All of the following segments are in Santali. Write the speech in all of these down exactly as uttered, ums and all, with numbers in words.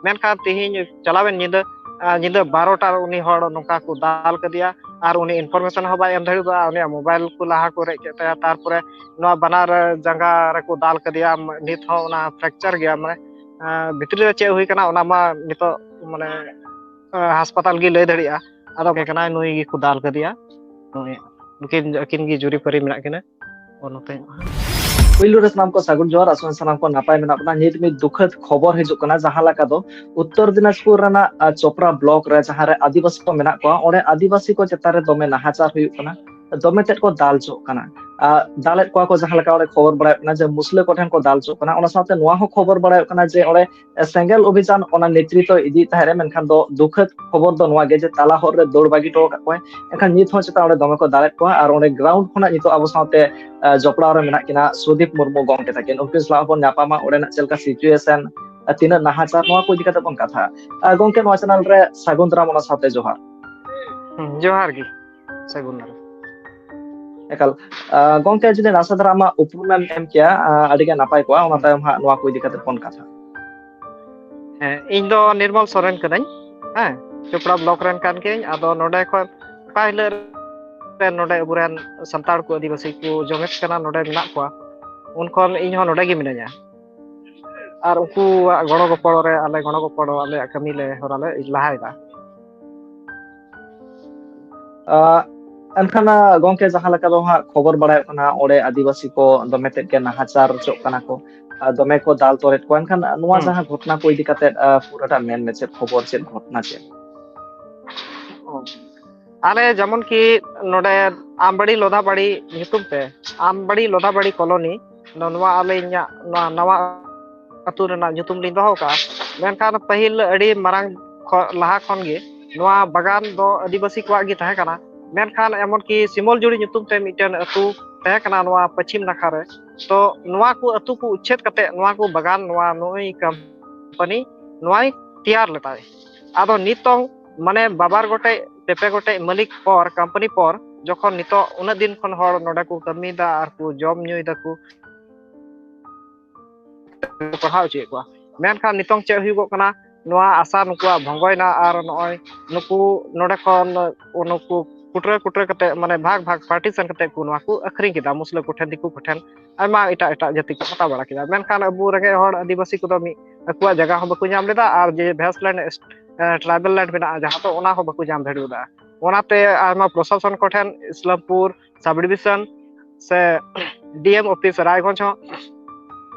ᱢᱮᱱᱠᱷᱟᱱ ᱛᱮᱦᱮᱧ ᱪᱟᱞᱟᱣᱮᱱ ᱧᱤᱫᱟᱹ, ᱧᱤᱫᱟᱹ ᱵᱟᱨᱚᱴᱟ ᱨᱮ ᱩᱱᱤ ᱦᱚᱲ ᱱᱚᱝᱠᱟ ᱠᱚ ᱫᱟᱞ ᱠᱮᱫᱮᱭᱟ, ᱟᱨ ᱩᱱᱤ information ᱦᱚᱸ ᱵᱟᱭ ᱮᱢ ᱫᱟᱲᱮᱭᱟᱫᱟ᱾ ᱩᱱᱤᱭᱟᱜ mobile ᱠᱚ ᱞᱟᱦᱟ ᱠᱚ ᱨᱮᱡ ᱠᱮᱫ ᱛᱟᱭᱟ, ᱛᱟᱨᱯᱚᱨᱮ ᱱᱚᱣᱟ ᱵᱟᱱᱟᱨ ᱡᱟᱸᱜᱟ ᱨᱮᱠᱚ ᱫᱟᱞ ᱠᱮᱫᱮᱭᱟ, ᱱᱤᱛ ᱦᱚᱸ ᱚᱱᱟ fracture ᱜᱮᱭᱟ, ᱢᱟᱱᱮ ᱵᱷᱤᱛᱨᱤ ᱨᱮ ᱪᱮᱫ ᱦᱩᱭ ᱠᱟᱱᱟ ᱚᱱᱟ ᱢᱟ ᱱᱤᱛᱚᱜ ᱢᱟᱱᱮ ᱦᱟᱥᱯᱟᱛᱟᱞ ᱜᱮ ᱞᱟᱹᱭ ᱫᱟᱲᱮᱭᱟᱜᱼᱟ᱾ ᱟᱫᱚ ᱠᱟᱱᱟᱭ ᱱᱩᱭ ᱜᱮᱠᱚ ᱫᱟᱞ ᱠᱮᱫᱮᱭᱟ, ᱱᱩᱭ ᱱᱩᱠᱤᱱ ᱟᱹᱠᱤᱱ ᱜᱮ ᱡᱩᱨᱤᱯᱟᱹᱨᱤ ᱢᱮᱱᱟᱜ ᱠᱤᱱᱟ᱾ ᱯᱩᱭᱞᱩ ᱨᱮ ᱥᱟᱱᱟᱢ ᱠᱚ ᱥᱟᱹᱜᱩᱱ ᱡᱚᱦᱟᱨ, ᱟᱥᱚᱜ ᱥᱟᱱᱟᱢ ᱠᱚ ᱱᱟᱯᱟᱭ ᱢᱮᱱᱟᱜ ᱵᱚᱱᱟ᱾ ᱱᱤᱛ ᱢᱤᱫ ᱫᱩᱠᱷᱟᱹᱫ ᱠᱷᱚᱵᱚᱨ ᱦᱤᱡᱩᱜ ᱠᱟᱱᱟ, ᱡᱟᱦᱟᱸ ᱞᱮᱠᱟ ᱫᱚ ᱩᱛᱛᱚᱨ ᱫᱤᱱᱟᱡᱽᱯᱩᱨ ᱨᱮᱱᱟᱜ ᱪᱚᱯᱨᱟ ᱵᱞᱚᱠ ᱨᱮ ᱡᱟᱦᱟᱸ ᱨᱮ ᱟᱹᱫᱤᱵᱟᱹᱥᱤ ᱠᱚ ᱢᱮᱱᱟᱜ ᱠᱚᱣᱟ, ᱚᱸᱰᱮ ᱟᱹᱫᱤᱵᱟᱹᱥᱤ ᱠᱚ ᱪᱮᱛᱟᱱ ᱨᱮ ᱫᱚᱢᱮ ᱱᱟᱦᱟᱪᱟᱨ ᱦᱩᱭᱩᱜ ᱠᱟᱱᱟ, ᱫᱚᱢᱮ ᱛᱮᱫ ᱠᱚ ᱫᱟᱞ ᱪᱚᱜ ᱠᱟᱱᱟ᱾ ᱫᱟᱞᱮᱫ ᱠᱚᱣᱟ ᱠᱚ, ᱡᱟᱦᱟᱸ ᱞᱮᱠᱟ ᱚᱸᱰᱮ ᱠᱷᱚᱵᱚᱨ ᱵᱟᱲᱟᱭᱚᱜ ᱠᱟᱱᱟ ᱡᱮ ᱢᱩᱥᱞᱟᱹ ᱠᱚᱴᱷᱮᱱ ᱠᱚ ᱫᱟᱞ ᱪᱚᱜ ᱠᱟᱱᱟ᱾ ᱚᱱᱟ ᱥᱟᱶᱛᱮ ᱱᱚᱣᱟ ᱦᱚᱸ ᱠᱷᱚᱵᱚᱨ ᱵᱟᱲᱟᱭᱚᱜ ᱠᱟᱱᱟ ᱡᱮ ᱚᱸᱰᱮ ᱥᱮᱸᱜᱮᱞ ᱚᱵᱷᱤᱡᱟᱱ ᱚᱱᱟ ᱱᱮᱛᱨᱤᱛᱚ ᱤᱫᱤᱭᱮᱫ ᱛᱟᱦᱮᱸᱫ ᱨᱮ, ᱢᱮᱱᱠᱷᱟᱱ ᱫᱚ ᱫᱩᱠᱷᱟᱹᱫ ᱠᱷᱚᱵᱚᱨ ᱫᱚ ᱱᱚᱣᱟ ᱜᱮ ᱡᱮ ᱛᱟᱞᱟ ᱦᱚᱨ ᱨᱮ ᱫᱟᱹᱲ ᱵᱟᱹᱜᱤ ᱦᱚᱴᱚ ᱟᱠᱟᱫ ᱠᱚᱣᱟᱭ᱾ ᱮᱱᱠᱷᱟᱱ ᱱᱤᱛ ᱦᱚᱸ ᱪᱮᱛᱟᱱ ᱚᱸᱰᱮ ᱫᱚᱢᱮ ᱠᱚ ᱫᱟᱞᱮᱫ ᱠᱚᱣᱟ᱾ ᱟᱨ ᱚᱸᱰᱮ ground ᱠᱷᱚᱱᱟᱜ ᱱᱤᱛᱚᱜ ᱟᱵᱚ ᱥᱟᱶᱛᱮ ᱡᱚᱯᱲᱟᱣ ᱨᱮ ᱢᱮᱱᱟᱜ ᱠᱤᱱᱟ ᱥᱩᱫᱤᱯ ᱢᱩᱨᱢᱩ ᱜᱚᱢᱠᱮ ᱛᱟᱹᱠᱤᱱ᱾ ᱩᱱᱠᱤᱱ ᱥᱟᱞᱟᱜ ᱵᱚᱱ ᱧᱟᱯᱟᱢᱟ, ᱚᱸᱰᱮᱱᱟᱜ ᱪᱮᱫ ᱞᱮᱠᱟ situation, ᱛᱤᱱᱟᱹᱜ ᱱᱟᱦᱟᱪᱟᱨ, ᱱᱚᱣᱟ ᱠᱚ ᱤᱫᱤ ᱠᱟᱛᱮ ᱵᱚᱱ ᱠᱟᱛᱷᱟᱜᱼᱟ᱾ ᱜᱚᱢᱠᱮ, ᱱᱚᱣᱟ ᱪᱮᱱᱮᱞ ᱨᱮ ᱥᱟᱹᱜᱩᱱ ᱫᱟᱨᱟᱢ, ᱚᱱᱟ ᱥᱟᱶᱛᱮ ᱡᱚᱦᱟᱨ᱾ ᱦᱩᱸ, ᱡᱚᱦᱟᱨ ᱜᱮ᱾ ᱥᱟᱹᱜᱩᱱ ᱫᱟᱨᱟᱢ᱾ ᱮᱠᱟᱞ᱾ ᱜᱚᱢᱠᱮ, ᱡᱩᱫᱤ ᱱᱟᱥᱮ ᱫᱷᱟᱨᱟ ᱟᱢᱟᱜ ᱩᱯᱨᱩᱢ ᱮᱢ ᱮᱢ ᱠᱮᱭᱟ, ᱟᱹᱰᱤ ᱜᱮ ᱱᱟᱯᱟᱭ ᱠᱚᱜᱼᱟ᱾ ᱚᱱᱟ ᱛᱟᱭᱚᱢ ᱦᱟᱸᱜ ᱱᱚᱣᱟ ᱠᱚ ᱤᱫᱤ ᱠᱟᱛᱮ ᱵᱚᱱ ᱠᱟᱛᱷᱟ᱾ ᱦᱮᱸ, ᱤᱧ ᱫᱚ ᱱᱤᱨᱢᱚᱞ ᱥᱚᱨᱮᱱ ᱠᱟᱹᱱᱟᱹᱧ᱾ ᱦᱮᱸ, ᱪᱚᱯᱲᱟ ᱵᱞᱚᱠ ᱨᱮᱱ ᱠᱟᱱ ᱜᱤᱭᱟᱹᱧ᱾ ᱟᱫᱚ ᱱᱚᱰᱮ ᱠᱷᱚᱱ ᱚᱠᱟ ᱦᱤᱞᱳᱜ ᱨᱮ ᱱᱚᱰᱮ ᱟᱵᱚᱨᱮᱱ ᱥᱟᱱᱛᱟᱲ ᱠᱚ, ᱟᱹᱫᱤᱵᱟᱹᱥᱤ ᱠᱚ ᱡᱚᱢᱮᱫ ᱠᱟᱱᱟ, ᱱᱚᱰᱮ ᱢᱮᱱᱟᱜ ᱠᱚᱣᱟ, ᱩᱱ ᱠᱷᱚᱱ ᱤᱧ ᱦᱚᱸ ᱱᱚᱰᱮ ᱜᱮ ᱢᱤᱱᱟᱹᱧᱟ᱾ ᱟᱨ ᱩᱱᱠᱩᱣᱟᱜ ᱜᱚᱲᱚ ᱜᱚᱯᱚᱲᱚ ᱨᱮ, ᱟᱞᱮ ᱜᱚᱲᱚ ᱜᱚᱯᱚᱲᱚ, ᱟᱞᱮᱭᱟᱜ ᱠᱟᱹᱢᱤ ᱞᱮ ᱦᱚᱨᱟ ᱞᱮ ᱞᱟᱦᱟᱭᱮᱫᱟ᱾ ᱮᱱᱠᱷᱟᱱ, ᱜᱚᱢᱠᱮ, ᱡᱟᱦᱟᱸ ᱞᱮᱠᱟ ᱫᱚ ᱦᱟᱸᱜ ᱠᱷᱚᱵᱚᱨ ᱵᱟᱲᱟᱭᱚᱜ ᱠᱟᱱᱟ, ᱚᱸᱰᱮ ᱟᱹᱫᱤᱵᱟᱹᱥᱤ ᱠᱚ ᱫᱚᱢᱮ ᱛᱮᱫ ᱜᱮ ᱱᱟᱦᱟᱪᱟᱨ ᱦᱚᱪᱚᱜ ᱠᱟᱱᱟ ᱠᱚ, ᱟᱨ ᱫᱚᱢᱮ ᱠᱚ ᱫᱟᱞ ᱛᱚᱨᱮᱫ ᱠᱚᱣᱟ᱾ ᱮᱱᱠᱷᱟᱱ ᱱᱚᱣᱟ ᱦᱩᱸ᱾ ᱡᱟᱦᱟᱸ ᱜᱷᱚᱴᱚᱱᱟ ᱠᱚ ᱤᱫᱤ ᱠᱟᱛᱮ, ᱯᱩᱨᱟᱹᱴᱟ ᱢᱮᱱ ᱢᱮ, ᱪᱮᱫ ᱠᱷᱚᱵᱚᱨ, ᱪᱮᱫ ᱜᱷᱚᱴᱚᱱᱟ, ᱪᱮᱫ? ᱚ᱾ ᱟᱞᱮ ᱡᱮᱢᱚᱱ ᱠᱤ ᱱᱚᱰᱮ ᱟᱢᱵᱟᱲᱤ ᱞᱚᱫᱷᱟᱵᱟᱲᱤ ᱧᱩᱛᱩᱢ ᱛᱮ, ᱟᱢᱵᱟᱲᱤ ᱞᱚᱫᱷᱟᱵᱟᱲᱤ ᱠᱚᱞᱚᱱᱤ, ᱱᱚ-, ᱱᱚᱣᱟ ᱟᱹᱞᱤᱧᱟᱜ ᱱᱚᱣᱟ ᱱᱟᱣᱟ ᱟᱹᱛᱩ ᱨᱮᱱᱟᱜ ᱧᱩᱛᱩᱢ ᱞᱤᱧ ᱫᱚᱦᱚ ᱠᱟᱜᱼᱟ᱾ ᱢᱮᱱᱠᱷᱟᱱ ᱯᱟᱹᱦᱤᱞ ᱟᱹᱰᱤ ᱢᱟᱨᱟᱝ ᱠᱷᱚ-, ᱞᱟᱦᱟ ᱠᱷᱚᱱ ᱜᱮ ᱱᱚᱣᱟ ᱵᱟᱜᱟᱱ ᱫᱚ ᱟᱹᱫᱤᱵᱟᱹᱥᱤ ᱠᱚᱣᱟᱜ ᱜᱮ ᱛᱟᱦᱮᱸ ᱠᱟᱱᱟ᱾ ᱢᱮᱱᱠᱷᱟᱱ ᱮᱢᱚᱱ ᱠᱤ ᱥᱤᱢᱚᱞᱡᱩᱲᱤ ᱧᱩᱛᱩᱢ ᱛᱮ ᱢᱤᱫᱴᱮᱱ ᱟᱹᱛᱩ ᱛᱟᱦᱮᱸ ᱠᱟᱱᱟ ᱱᱚᱣᱟ ᱯᱚᱪᱷᱤᱢ ᱱᱟᱠᱷᱟ ᱨᱮ᱾ ᱛᱚ ᱱᱚᱣᱟ ᱠᱚ ᱟᱹᱛᱩ ᱠᱚ ᱩᱪᱪᱷᱮᱫ ᱠᱟᱛᱮ ᱱᱚᱣᱟ ᱠᱚ ᱵᱟᱜᱟᱱ, ᱱᱚᱣᱟ ᱱᱩᱭ ᱠᱳᱢᱯᱟᱱᱤ ᱱᱚᱣᱟᱭ ᱛᱮᱭᱟᱨ ᱞᱮᱫᱟᱭ᱾ ᱟᱫᱚ ᱱᱤᱛᱚᱝ ᱢᱟᱱᱮ ᱵᱟᱵᱟᱨ ᱜᱚᱴᱮᱡ, ᱯᱮ ᱯᱮ ᱜᱚᱴᱮᱡ ᱢᱟᱹᱞᱤᱠ ᱯᱚᱨ, ᱠᱳᱢᱯᱟᱱᱤ ᱯᱚᱨ, ᱡᱚᱠᱷᱚᱱ ᱱᱤᱛᱚᱜ ᱩᱱᱟᱹᱜ ᱫᱤᱱ ᱠᱷᱚᱱ ᱦᱚᱲ ᱱᱚᱰᱮ ᱠᱚ ᱠᱟᱹᱢᱤᱭᱮᱫᱟ ᱟᱨ ᱠᱚ ᱡᱚᱢ ᱧᱩᱭ ᱫᱟᱠᱚ, ᱯᱟᱲᱦᱟᱣ ᱦᱚᱪᱚᱭᱮᱫ ᱠᱚᱣᱟ᱾ ᱢᱮᱱᱠᱷᱟᱱ ᱱᱤᱛᱚᱝ ᱪᱮᱫ ᱦᱩᱭᱩᱜᱚᱜ ᱠᱟᱱᱟ, ᱱᱚᱣᱟ ᱟᱥᱟ ᱱᱩᱠᱩᱣᱟᱜ ᱵᱷᱚᱝᱜᱚᱭᱮᱱᱟ᱾ ᱟᱨ ᱱᱚᱜᱼᱚᱭ ᱱᱩᱠᱩ ᱱᱚᱰᱮ ᱠᱷᱚᱱ ᱱᱩᱠᱩ ᱠᱩᱴᱨᱟᱹ ᱠᱩᱴᱨᱟᱹ ᱠᱟᱛᱮ, ᱢᱟᱱᱮ ᱵᱷᱟᱜᱽ ᱵᱷᱟᱜᱽ partition ᱠᱟᱛᱮ ᱠᱚ ᱱᱚᱣᱟ ᱠᱚ ᱟᱹᱠᱷᱨᱤᱧ ᱠᱮᱫᱟ ᱢᱩᱥᱞᱟᱹ ᱠᱚᱴᱷᱮᱱ, ᱫᱤᱠᱩ ᱠᱚᱴᱷᱮᱱ, ᱟᱭᱢᱟ ᱮᱴᱟᱜ ᱮᱴᱟᱜ ᱡᱟᱹᱛᱤ ᱠᱚ ᱦᱟᱛᱟᱣ ᱵᱟᱲᱟ ᱠᱮᱫᱟ᱾ ᱢᱮᱱᱠᱷᱟᱱ ᱟᱵᱚ ᱨᱮᱸᱜᱮᱡ ᱦᱚᱲ ᱟᱹᱫᱤᱵᱟᱹᱥᱤ ᱠᱚᱫᱚ ᱢᱤᱫ ᱟᱠᱚᱣᱟᱜ ᱡᱟᱭᱜᱟ ᱦᱚᱸ ᱵᱟᱠᱚ ᱧᱟᱢ ᱞᱮᱫᱟ, ᱟᱨ ᱡᱮ vestland tribal land ᱢᱮᱱᱟᱜᱼᱟ ᱡᱟᱦᱟᱸ ᱫᱚ, ᱚᱱᱟ ᱦᱚᱸ ᱵᱟᱠᱚ ᱧᱟᱢ ᱫᱟᱲᱮᱭᱟᱫᱟ᱾ ᱚᱱᱟᱛᱮ ᱟᱭᱢᱟ ᱯᱨᱚᱥᱟᱥᱚᱱ ᱠᱚᱴᱷᱮᱱ ᱤᱥᱞᱟᱢᱯᱩᱨ sub division ᱥᱮ DM office ᱨᱟᱭᱜᱚᱸᱡᱽ ᱦᱚᱸ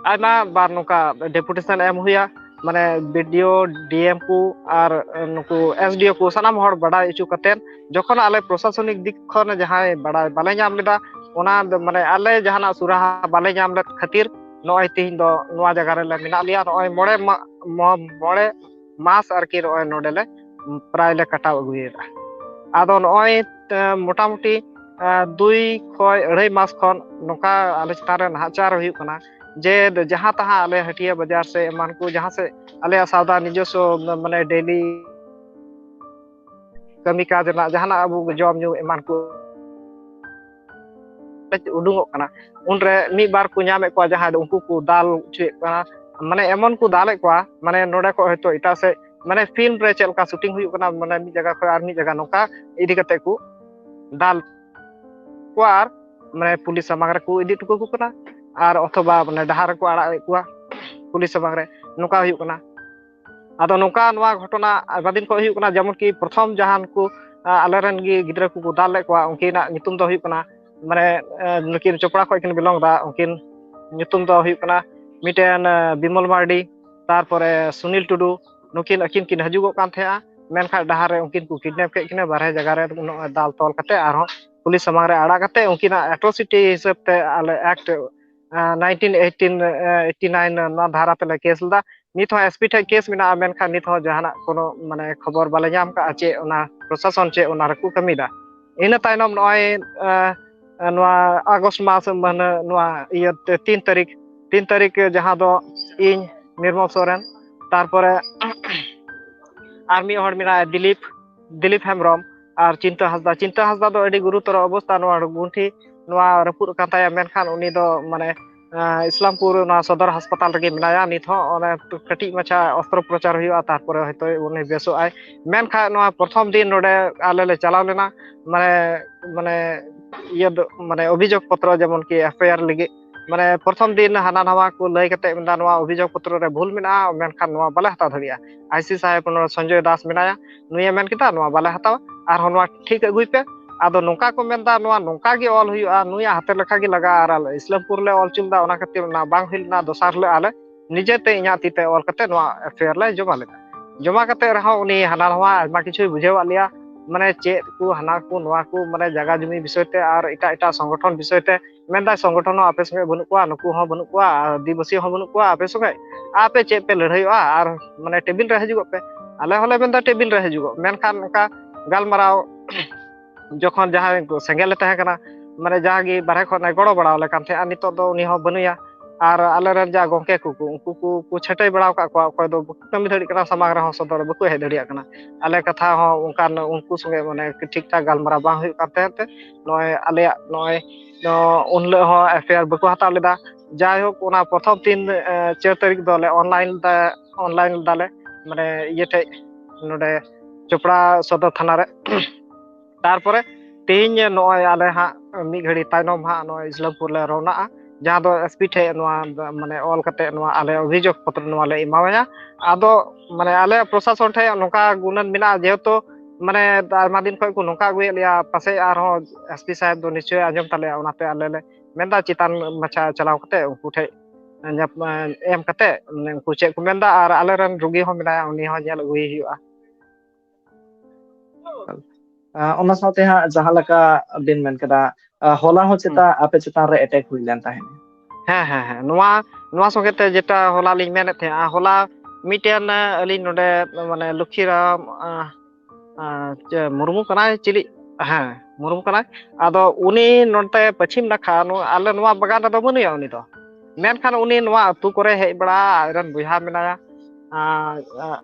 ᱟᱭᱢᱟ ᱵᱟᱨ ᱱᱚᱝᱠᱟ deputation ᱮᱢ ᱦᱩᱭᱟ, ᱢᱟᱱᱮ BDO, DM ᱠᱚ ᱟᱨ ᱱᱩᱠᱩ SDO ᱠᱚ ᱥᱟᱱᱟᱢ ᱦᱚᱲ ᱵᱟᱰᱟᱭ ᱦᱚᱪᱚ ᱠᱟᱛᱮᱫ, ᱡᱚᱠᱷᱚᱱ ᱟᱞᱮ ᱯᱨᱚᱥᱟᱥᱚᱱᱤᱠ ᱫᱤᱠ ᱠᱷᱚᱱ ᱡᱟᱦᱟᱸᱭ ᱵᱟᱰᱟᱭ ᱵᱟᱞᱮ ᱧᱟᱢ ᱞᱮᱫᱟ, ᱚᱱᱟ ᱫᱚ ᱢᱟᱱᱮ ᱟᱞᱮ ᱡᱟᱦᱟᱱᱟᱜ ᱥᱩᱨᱟᱦᱟ ᱵᱟᱞᱮ ᱧᱟᱢ ᱞᱮᱫ ᱠᱷᱟᱹᱛᱤᱨ ᱱᱚᱜᱼᱚᱭ ᱛᱤᱦᱤᱧ ᱫᱚ ᱱᱚᱣᱟ ᱡᱟᱭᱜᱟ ᱨᱮᱞᱮ ᱢᱮᱱᱟᱜ ᱞᱮᱭᱟ᱾ ᱱᱚᱜᱼᱚᱭ ᱢᱚᱬᱮ ᱢᱟ-, ᱢᱚ-, ᱢᱚᱬᱮ ᱢᱟᱥ ᱟᱨᱠᱤ ᱱᱚᱜᱼᱚᱭ ᱱᱚᱰᱮ ᱞᱮ ᱯᱨᱟᱭ ᱞᱮ ᱠᱟᱴᱟᱣ ᱟᱹᱜᱩᱭᱮᱫᱟ᱾ ᱟᱫᱚ ᱱᱚᱜᱼᱚᱭ, ᱮ, ᱢᱚᱴᱟᱢᱩᱴᱤ, ᱮ, ᱫᱩᱭ ᱠᱷᱚᱱ ᱟᱹᱲᱟᱹᱭ ᱢᱟᱥ ᱠᱷᱚᱱ ᱱᱚᱝᱠᱟ ᱟᱞᱮ ᱪᱮᱛᱟᱱ ᱨᱮ ᱱᱟᱦᱟᱪᱟᱨ ᱦᱩᱭᱩᱜ ᱠᱟᱱᱟ, ᱡᱮ ᱡᱟᱦᱟᱸ ᱛᱟᱦᱟᱸ ᱟᱞᱮ ᱦᱟᱹᱴᱤᱭᱟᱹ ᱵᱟᱡᱟᱨ ᱥᱮ ᱮᱢᱟᱱ ᱠᱚ ᱡᱟᱦᱟᱸ ᱥᱮᱫ ᱟᱞᱮᱭᱟᱜ ᱥᱟᱣᱫᱟ ᱱᱤᱡᱚᱥᱥᱚ ᱢᱟᱱᱮ daily ᱠᱟᱹᱢᱤ ᱠᱟᱡᱽ ᱨᱮᱱᱟᱜ ᱡᱟᱦᱟᱱᱟᱜ ᱟᱵᱚ ᱡᱚᱢ ᱧᱩ ᱮᱢᱟᱱ ᱠᱚ ᱩᱰᱩᱝᱚᱜ ᱠᱟᱱᱟ, ᱩᱱᱨᱮ ᱢᱤᱫ ᱵᱟᱨ ᱠᱚ ᱧᱟᱢᱮᱫ ᱠᱚᱣᱟ, ᱡᱟᱦᱟᱸᱭ ᱫᱚ ᱩᱱᱠᱩ ᱠᱚ ᱫᱟᱞ ᱦᱚᱪᱚᱭᱮᱫ ᱠᱚᱣᱟ, ᱢᱟᱱᱮ ᱮᱢᱚᱱ ᱠᱚ ᱫᱟᱞᱮᱫ ᱠᱚᱣᱟ, ᱢᱟᱱᱮ ᱱᱚᱰᱮ ᱠᱷᱚᱱ ᱦᱚᱭᱛᱳ ᱮᱴᱟᱜ ᱥᱮᱫ, ᱢᱟᱱᱮ film ᱨᱮ ᱪᱮᱫ ᱞᱮᱠᱟ shooting ᱦᱩᱭᱩᱜ ᱠᱟᱱᱟ, ᱢᱟᱱᱮ ᱢᱤᱫ ᱡᱟᱭᱜᱟ ᱠᱷᱚᱱ ᱟᱨ ᱢᱤᱫ ᱡᱟᱭᱜᱟ ᱱᱚᱝᱠᱟ ᱤᱫᱤ ᱠᱟᱛᱮ ᱠᱚ ᱫᱟᱞ ᱠᱚᱣᱟ ᱟᱨ ᱢᱟᱱᱮ ᱯᱩᱞᱤᱥ ᱥᱟᱢᱟᱝ ᱨᱮᱠᱚ ᱤᱫᱤ ᱦᱚᱴᱚ ᱠᱟᱠᱚ ᱠᱟᱱᱟ, ᱟᱨ ᱚᱛᱷᱚᱵᱟ ᱢᱟᱱᱮ ᱰᱟᱦᱟᱨ ᱨᱮᱠᱚ ᱟᱲᱟᱜ ᱮᱫ ᱠᱚᱣᱟ ᱯᱩᱞᱤᱥ ᱥᱟᱢᱟᱝ ᱨᱮ, ᱱᱚᱝᱠᱟ ᱦᱩᱭᱩᱜ ᱠᱟᱱᱟ᱾ ᱟᱫᱚ ᱱᱚᱝᱠᱟ ᱱᱚᱣᱟ ᱜᱷᱚᱴᱚᱱᱟ ᱟᱭᱢᱟ ᱫᱤᱱ ᱠᱷᱚᱱ ᱦᱩᱭᱩᱜ ᱠᱟᱱᱟ, ᱡᱮᱢᱚᱱ ᱠᱤ ᱯᱨᱚᱛᱷᱚᱢ ᱡᱟᱦᱟᱸ ᱱᱩᱠᱩ, ᱟ, ᱟᱞᱮᱨᱮᱱ ᱜᱮ ᱜᱤᱫᱽᱨᱟᱹ ᱠᱚᱠᱚ ᱫᱟᱞ ᱞᱮᱫ ᱠᱚᱣᱟ, ᱩᱱᱠᱤᱱᱟᱜ ᱧᱩᱛᱩᱢ ᱫᱚ ᱦᱩᱭᱩᱜ ᱠᱟᱱᱟ, ᱢᱟᱱᱮ, ᱟ, ᱱᱩᱠᱤᱱ ᱪᱚᱯᱲᱟ ᱠᱷᱚᱱ ᱠᱤᱱ belong ᱮᱫᱟ, ᱩᱱᱠᱤᱱ ᱧᱩᱛᱩᱢ ᱫᱚ ᱦᱩᱭᱩᱜ ᱠᱟᱱᱟ ᱢᱤᱫᱴᱮᱱ, ᱟ, ᱵᱤᱢᱚᱞ ᱢᱟᱨᱰᱤ, ᱛᱟᱨᱯᱚᱨᱮ ᱥᱩᱱᱤᱞ ᱴᱩᱰᱩ, ᱱᱩᱠᱤᱱ ᱟᱹᱠᱤᱱ ᱠᱤᱱ ᱦᱤᱡᱩᱜᱚᱜ ᱠᱟᱱ ᱛᱟᱦᱮᱸᱜᱼᱟ, ᱢᱮᱱᱠᱷᱟᱱ ᱰᱟᱦᱟᱨ ᱨᱮ ᱩᱱᱠᱤᱱ ᱠᱚ kidnap ᱠᱮᱫ ᱠᱤᱱᱟ, ᱵᱟᱨᱦᱮ ᱡᱟᱭᱜᱟ ᱨᱮ ᱱᱚᱜᱼᱚᱭ ᱫᱟᱞ ᱛᱚᱞ ᱠᱟᱛᱮ ᱟᱨᱦᱚᱸ ᱯᱩᱞᱤᱥ ᱥᱟᱢᱟᱝ ᱨᱮ ᱟᱲᱟᱜ ᱠᱟᱛᱮ ᱩᱱᱠᱤᱱᱟᱜ atrocity ᱦᱤᱥᱟᱹᱵ ᱛᱮ ᱟᱞᱮ act, ᱟ, nineteen eighteen, ᱟ, eighty nine ᱱᱚᱣᱟ ᱫᱷᱟᱨᱟ ᱛᱮᱞᱮ case ᱞᱮᱫᱟ᱾ ᱱᱤᱛ ᱦᱚᱸ SP ᱴᱷᱮᱱ case ᱢᱮᱱᱟᱜᱼᱟ, ᱢᱮᱱᱠᱷᱟᱱ ᱱᱤᱛ ᱦᱚᱸ ᱡᱟᱦᱟᱱᱟᱜ ᱠᱳᱱᱳ ᱢᱟᱱᱮ ᱠᱷᱚᱵᱚᱨ ᱵᱟᱞᱮ ᱧᱟᱢ ᱠᱟᱜᱼᱟ, ᱪᱮᱫ ᱚᱱᱟ ᱯᱨᱚᱥᱟᱥᱚᱱ ᱪᱮᱫ ᱚᱱᱟ ᱨᱮᱠᱚ ᱠᱟᱹᱢᱤᱭᱮᱫᱟ᱾ ᱤᱱᱟᱹ ᱛᱟᱭᱱᱚᱢ ᱱᱚᱜᱼᱚᱭ, ᱟ, ᱱᱚᱣᱟ ᱟᱜᱚᱥᱴ ᱢᱟᱥ ᱢᱟᱹᱦᱱᱟᱹ ᱱᱚᱣᱟ ᱤᱭᱟᱹ ᱛᱮ ᱛᱤᱱ ᱛᱟᱹᱨᱤᱠᱷ, ᱛᱤᱱ ᱛᱟᱹᱨᱤᱠᱷ ᱡᱟᱦᱟᱸ ᱫᱚ ᱤᱧ ᱱᱤᱨᱢᱚᱞ ᱥᱚᱨᱮᱱ, ᱛᱟᱨᱯᱚᱨᱮ ᱟᱨ ᱢᱤᱫ ᱦᱚᱲ ᱢᱮᱱᱟᱭᱟ ᱫᱤᱞᱤᱯ, ᱫᱤᱞᱤᱯ ᱦᱮᱢᱵᱨᱚᱢ ᱟᱨ ᱪᱤᱱᱛᱟᱹ ᱦᱟᱸᱥᱫᱟ᱾ ᱪᱤᱱᱛᱟᱹ ᱦᱟᱸᱥᱫᱟ ᱫᱚ ᱟᱹᱰᱤ ᱜᱩᱨᱩᱛᱚᱨ ᱚᱵᱚᱥᱛᱟ, ᱱᱚᱣᱟ ᱜᱩᱱᱴᱷᱤ ᱱᱚᱣᱟ ᱨᱟᱹᱯᱩᱫ ᱟᱠᱟᱱ ᱛᱟᱭᱟ, ᱢᱮᱱᱠᱷᱟᱱ ᱩᱱᱤ ᱫᱚ ᱢᱟᱱᱮ ᱤᱥᱞᱟᱢᱯᱩᱨ ᱱᱚᱣᱟ ᱥᱚᱫᱚᱨ ᱦᱟᱥᱯᱟᱛᱟᱞ ᱨᱮᱜᱮ ᱢᱮᱱᱟᱭᱟ ᱱᱤᱛ ᱦᱚᱸ᱾ ᱚᱱᱮ ᱠᱟᱹᱴᱤᱡ ᱢᱟᱪᱷᱟ ᱚᱥᱛᱨᱚᱯᱨᱚᱪᱟᱨ ᱦᱩᱭᱩᱜᱼᱟ, ᱛᱟᱨᱯᱚᱨᱮ ᱦᱚᱭᱛᱳ ᱩᱱᱤ ᱵᱮᱥᱚᱜ ᱟᱭ᱾ ᱢᱮᱱᱠᱷᱟᱱ ᱱᱚᱣᱟ ᱯᱨᱚᱛᱷᱚᱢ ᱫᱤᱱ ᱱᱚᱰᱮ ᱟᱞᱮ ᱞᱮ ᱪᱟᱞᱟᱣ ᱞᱮᱱᱟ, ᱢᱟᱱᱮ ᱢᱟᱱᱮ ᱤᱭᱟᱹ ᱫᱚ ᱢᱟᱱᱮ ᱚᱵᱷᱤᱡᱳᱜᱽ ᱯᱚᱛᱨᱚ ᱡᱮᱢᱚᱱ ᱠᱤ ᱮᱯᱷ ᱟᱭ ᱟᱨ ᱞᱟᱹᱜᱤᱫ, ᱢᱟᱱᱮ ᱯᱨᱚᱛᱷᱚᱢ ᱫᱤᱱ ᱦᱟᱱᱟ ᱱᱟᱣᱟ ᱠᱚ ᱞᱟᱹᱭ ᱠᱟᱛᱮ ᱢᱮᱱᱫᱟ ᱱᱚᱣᱟ ᱚᱵᱷᱤᱡᱳᱜᱽ ᱯᱚᱛᱨᱚ ᱨᱮ ᱵᱷᱩᱞ ᱢᱮᱱᱟᱜᱼᱟ, ᱢᱮᱱᱠᱷᱟᱱ ᱱᱚᱣᱟ ᱵᱟᱞᱮ ᱦᱟᱛᱟᱣ ᱫᱟᱲᱮᱭᱟᱜᱼᱟ᱾ ᱟᱭ ᱥᱤ ᱥᱟᱦᱮᱵᱽ ᱱᱚᱰᱮ ᱥᱚᱧᱡᱚᱭ ᱫᱟᱥ ᱢᱮᱱᱟᱭᱟ, ᱱᱩᱭᱮ ᱢᱮᱱ ᱠᱮᱫᱟ ᱱᱚᱣᱟ ᱵᱟᱞᱮ ᱦᱟᱛᱟᱣᱟ, ᱟᱨᱦᱚᱸ ᱱᱚᱣᱟ ᱴᱷᱤᱠ ᱟᱹᱜᱩᱭ ᱯᱮ᱾ ᱟᱫᱚ ᱱᱚᱝᱠᱟ ᱠᱚ ᱢᱮᱱᱫᱟ ᱱᱚᱣᱟ ᱱᱚᱝᱠᱟ ᱜᱮ ᱚᱞ ᱦᱩᱭᱩᱜᱼᱟ, ᱱᱩᱭᱟᱜ ᱦᱟᱛᱮ ᱞᱮᱠᱷᱟ ᱜᱮ ᱞᱟᱜᱟᱜᱼᱟ, ᱟᱨ ᱟᱞᱮ ᱤᱥᱞᱟᱢᱯᱩᱨ ᱞᱮ ᱚᱞ ᱦᱚᱪᱚ ᱞᱮᱫᱟ, ᱚᱱᱟ ᱠᱷᱟᱹᱛᱤᱨ ᱚᱱᱟ ᱵᱟᱝ ᱦᱩᱭ ᱞᱮᱱᱟ᱾ ᱫᱚᱥᱟᱨ ᱦᱤᱞᱳᱜ ᱟᱞᱮ ᱱᱤᱡᱮᱛᱮ ᱤᱧᱟᱹᱜ ᱛᱤ ᱛᱮ ᱚᱞ ᱠᱟᱛᱮ ᱱᱚᱣᱟ ᱮᱯᱷ ᱟᱭ ᱟᱨ ᱞᱮ ᱡᱚᱢᱟ ᱞᱮᱫᱟ᱾ ᱡᱚᱢᱟ ᱠᱟᱛᱮ ᱨᱮᱦᱚᱸ ᱩᱱᱤ ᱦᱟᱱᱟ ᱱᱟᱣᱟ ᱟᱭᱢᱟ ᱠᱤᱪᱷᱩᱭ ᱵᱩᱡᱷᱟᱹᱣᱟᱫ ᱞᱮᱭᱟ, ᱢᱟᱱᱮ ᱪᱮᱫ ᱠᱚ ᱦᱟᱱᱟ ᱠᱚ ᱱᱚᱣᱟ ᱠᱚ, ᱢᱟᱱᱮ ᱡᱟᱭᱜᱟ ᱡᱩᱢᱤ ᱵᱤᱥᱚᱭ ᱛᱮ ᱟᱨ ᱮᱴᱟᱜ ᱮᱴᱟᱜ ᱥᱚᱝᱜᱚᱴᱷᱚᱱ ᱵᱤᱥᱚᱭ ᱛᱮ ᱢᱮᱱᱫᱟᱭ, ᱥᱚᱝᱜᱚᱴᱷᱚᱱ ᱦᱚᱸ ᱟᱯᱮ ᱥᱚᱸᱜᱮ ᱵᱟᱹᱱᱩᱜ ᱠᱚᱣᱟ, ᱱᱩᱠᱩ ᱦᱚᱸ ᱵᱟᱹᱱᱩᱜ ᱠᱚᱣᱟ, ᱟᱹᱫᱤᱵᱟᱹᱥᱤ ᱦᱚᱸ ᱵᱟᱹᱱᱩᱜ ᱠᱚᱣᱟ ᱟᱯᱮ ᱥᱚᱸᱜᱮ, ᱟᱯᱮ ᱪᱮᱫ ᱯᱮ ᱞᱟᱹᱲᱦᱟᱹᱭᱚᱜᱼᱟ? ᱟᱨ ᱢᱟᱱᱮ ᱴᱮᱵᱤᱞ ᱨᱮ ᱦᱤᱡᱩᱜᱚᱜ ᱯᱮ᱾ ᱟᱞᱮ ᱦᱚᱸᱞᱮ ᱢᱮᱱᱫᱟ ᱴᱮᱵᱤᱞ ᱨᱮ ᱦᱤᱡᱩᱜᱚᱜ, ᱢᱮᱱᱠᱷᱟᱱ ᱚᱱᱠᱟ ᱜᱟᱞᱢᱟᱨᱟᱣ ᱡᱚᱠᱷᱚᱱ ᱡᱟᱦᱟᱸᱭ ᱠᱚ ᱥᱮᱸᱜᱮᱞ ᱞᱮ ᱛᱟᱦᱮᱸ ᱠᱟᱱᱟ, ᱢᱟᱱᱮ ᱡᱟᱦᱟᱸ ᱜᱮ ᱵᱟᱨᱦᱮ ᱠᱷᱚᱱ ᱮ ᱜᱚᱲᱚ ᱵᱟᱲᱟ ᱟᱞᱮ ᱠᱟᱱ ᱛᱟᱦᱮᱸᱜᱼᱟ, ᱱᱤᱛᱚᱜ ᱫᱚ ᱩᱱᱤ ᱦᱚᱸ ᱵᱟᱹᱱᱩᱭᱟ᱾ ᱟᱨ ᱟᱞᱮᱨᱮᱱ ᱡᱟ ᱜᱚᱢᱠᱮ ᱠᱚᱠᱚ, ᱩᱱᱠᱩ ᱠᱚ ᱠᱚ ᱪᱷᱟᱹᱴᱟᱹᱭ ᱵᱟᱲᱟ ᱟᱠᱟᱫ ᱠᱚᱣᱟ, ᱚᱠᱚᱭ ᱫᱚ ᱵᱟᱠᱚ ᱠᱟᱹᱢᱤ ᱫᱟᱲᱮᱭᱟᱜ ᱠᱟᱱᱟ, ᱥᱟᱢᱟᱝ ᱨᱮᱦᱚᱸ ᱥᱚᱫᱚᱨ ᱵᱟᱠᱚ ᱦᱮᱡ ᱫᱟᱲᱮᱭᱟᱜ ᱠᱟᱱᱟ᱾ ᱟᱞᱮ ᱠᱟᱛᱷᱟ ᱦᱚᱸ ᱚᱱᱠᱟᱱ ᱩᱱᱠᱩ ᱥᱚᱸᱜᱮ ᱢᱟᱱᱮ ᱴᱷᱤᱠ ᱴᱷᱟᱠ ᱜᱟᱞᱢᱟᱨᱟᱣ ᱵᱟᱝ ᱦᱩᱭᱩᱜ ᱠᱟᱱ ᱛᱟᱦᱮᱸ ᱛᱮ ᱱᱚᱜᱼᱚᱭ ᱟᱞᱮᱭᱟᱜ ᱱᱚᱜᱼᱚᱭ ᱱᱚ-, ᱩᱱ ᱦᱤᱞᱳᱜ ᱦᱚᱸ ᱮᱯᱷ ᱟᱭ ᱟᱨ ᱵᱟᱠᱚ ᱦᱟᱛᱟᱣ ᱞᱮᱫᱟ᱾ ᱡᱟᱭᱦᱳᱠ, ᱚᱱᱟ ᱯᱨᱚᱛᱷᱚᱢ ᱛᱤᱱ, ᱮ, ᱪᱟᱨ ᱛᱟᱹᱨᱤᱠᱷ ᱫᱚᱞᱮ ᱚᱱᱞᱟᱭᱤᱱ ᱫᱟ, ᱚᱱᱞᱟᱭᱤᱱ ᱫᱟᱞᱮ, ᱢᱟᱱᱮ ᱤᱭᱟᱹ ᱴᱷᱮᱡ, ᱱᱚᱰᱮ ᱪᱚᱯᱲᱟ ᱥᱚᱫᱚᱨ ᱛᱷᱟᱱᱟ ᱨᱮ᱾ ᱛᱟᱨᱯᱚᱨᱮ ᱛᱮᱦᱮᱧ ᱱᱚᱜᱼᱚᱭ ᱟᱞᱮ ᱦᱟᱸᱜ ᱢᱤᱫ ᱜᱷᱟᱹᱲᱤ ᱛᱟᱭᱱᱚᱢ ᱦᱟᱸᱜ ᱱᱚᱜᱼᱚᱭ ᱤᱥᱞᱟᱢᱯᱩᱨ ᱞᱮ ᱨᱚᱣᱱᱟᱜᱼᱟ, ᱡᱟᱦᱟᱸ ᱫᱚ ᱮᱥ ᱯᱤ ᱴᱷᱮᱡ ᱱᱚᱣᱟ ᱢᱟᱱᱮ ᱚᱞ ᱠᱟᱛᱮ ᱱᱚᱣᱟ ᱟᱞᱮ ᱚᱵᱷᱤᱡᱳᱜᱽ ᱯᱚᱛᱨᱚ ᱱᱚᱣᱟ ᱞᱮ ᱮᱢᱟᱣᱟᱭᱟ᱾ ᱟᱫᱚ ᱢᱟᱱᱮ ᱟᱞᱮ ᱯᱨᱚᱥᱟᱥᱚᱱ ᱴᱷᱮᱡ ᱱᱚᱝᱠᱟ ᱜᱩᱱᱟᱹᱱ ᱢᱮᱱᱟᱜᱼᱟ, ᱡᱮᱦᱮᱛᱩ ᱢᱟᱱᱮ ᱟᱭᱢᱟ ᱫᱤᱱ ᱠᱷᱚᱡ ᱠᱚ ᱱᱚᱝᱠᱟ ᱟᱹᱜᱩᱭᱮᱫ ᱞᱮᱭᱟ, ᱯᱟᱥᱮᱡ ᱟᱨᱦᱚᱸ ᱮᱥ ᱯᱤ ᱥᱟᱦᱮᱵᱽ ᱫᱚ ᱱᱤᱥᱪᱚᱭ ᱟᱸᱡᱚᱢ ᱛᱟᱞᱮᱭᱟ, ᱚᱱᱟᱛᱮ ᱟᱞᱮ ᱞᱮ ᱢᱮᱱᱫᱟ ᱪᱮᱛᱟᱱ ᱢᱟᱪᱷᱟ ᱪᱟᱞᱟᱣ ᱠᱟᱛᱮ ᱩᱱᱠᱩ ᱴᱷᱮᱡ ᱧᱟᱯ-, ᱮᱢ ᱠᱟᱛᱮ ᱩᱱᱠᱩ ᱪᱮᱫ ᱠᱚ ᱢᱮᱱᱫᱟ, ᱟᱨ ᱟᱞᱮᱨᱮᱱ ᱨᱩᱜᱤ ᱦᱚᱸ ᱢᱮᱱᱟᱭᱟ, ᱩᱱᱤ ᱦᱚᱸ ᱧᱮᱞ ᱟᱹᱜᱩᱭᱮ ᱦᱩᱭᱩᱜᱼᱟ᱾ ᱟᱸ, ᱚᱱᱟ ᱥᱟᱶᱛᱮ ᱦᱟᱸᱜ ᱡᱟᱦᱟᱸ ᱞᱮᱠᱟ ᱵᱤᱱ ᱢᱮᱱ ᱠᱮᱫᱟ, ᱟᱸ, ᱦᱚᱞᱟ ᱦᱚᱸ ᱪᱮᱛᱟ ᱟᱯᱮ ᱪᱮᱛᱟᱱ ᱨᱮ ᱮᱴᱮᱠ ᱦᱩᱭ ᱞᱮᱱ ᱛᱟᱦᱮᱸᱫ᱾ ᱦᱮᱸ, ᱦᱮᱸ, ᱦᱮᱸ᱾ ᱱᱚᱣᱟ, ᱱᱚᱣᱟ ᱥᱚᱸᱜᱮ ᱛᱮ ᱡᱮᱴᱟ ᱦᱚᱞᱟ ᱞᱤᱧ ᱢᱮᱱᱮᱫ ᱛᱟᱦᱮᱸᱜᱼᱟ, ᱦᱚᱞᱟ ᱢᱤᱫᱴᱮᱱ, ᱟᱸ, ᱟᱹᱞᱤᱧ ᱱᱚᱰᱮ, ᱢᱟᱱᱮ, ᱞᱚᱠᱠᱷᱤᱨᱟᱢ, ᱟᱸ, ᱟᱸ, ᱪᱮ, ᱢᱩᱨᱢᱩ ᱠᱟᱱᱟᱭ ᱪᱤᱞᱤ? ᱦᱮᱸ, ᱢᱩᱨᱢᱩ ᱠᱟᱱᱟᱭ᱾ ᱟᱫᱚ ᱩᱱᱤ ᱱᱚᱛᱮ ᱯᱚᱪᱷᱤᱢ ᱱᱟᱠᱷᱟ, ᱱᱚᱣᱟ, ᱟᱞᱮ ᱱᱚᱣᱟ ᱵᱟᱜᱟᱱ ᱨᱮᱫᱚ ᱵᱟᱹᱱᱩᱭᱟ ᱩᱱᱤ ᱫᱚ᱾ ᱢᱮᱱᱠᱷᱟᱱ ᱩᱱᱤ ᱱᱚᱣᱟ ᱟᱹᱛᱩ ᱠᱚᱨᱮ ᱦᱮᱡ ᱵᱟᱲᱟ, ᱟᱡᱨᱮᱱ ᱵᱚᱭᱦᱟ ᱢᱮᱱᱟᱭᱟ᱾ ᱟᱸ, ᱟᱸ,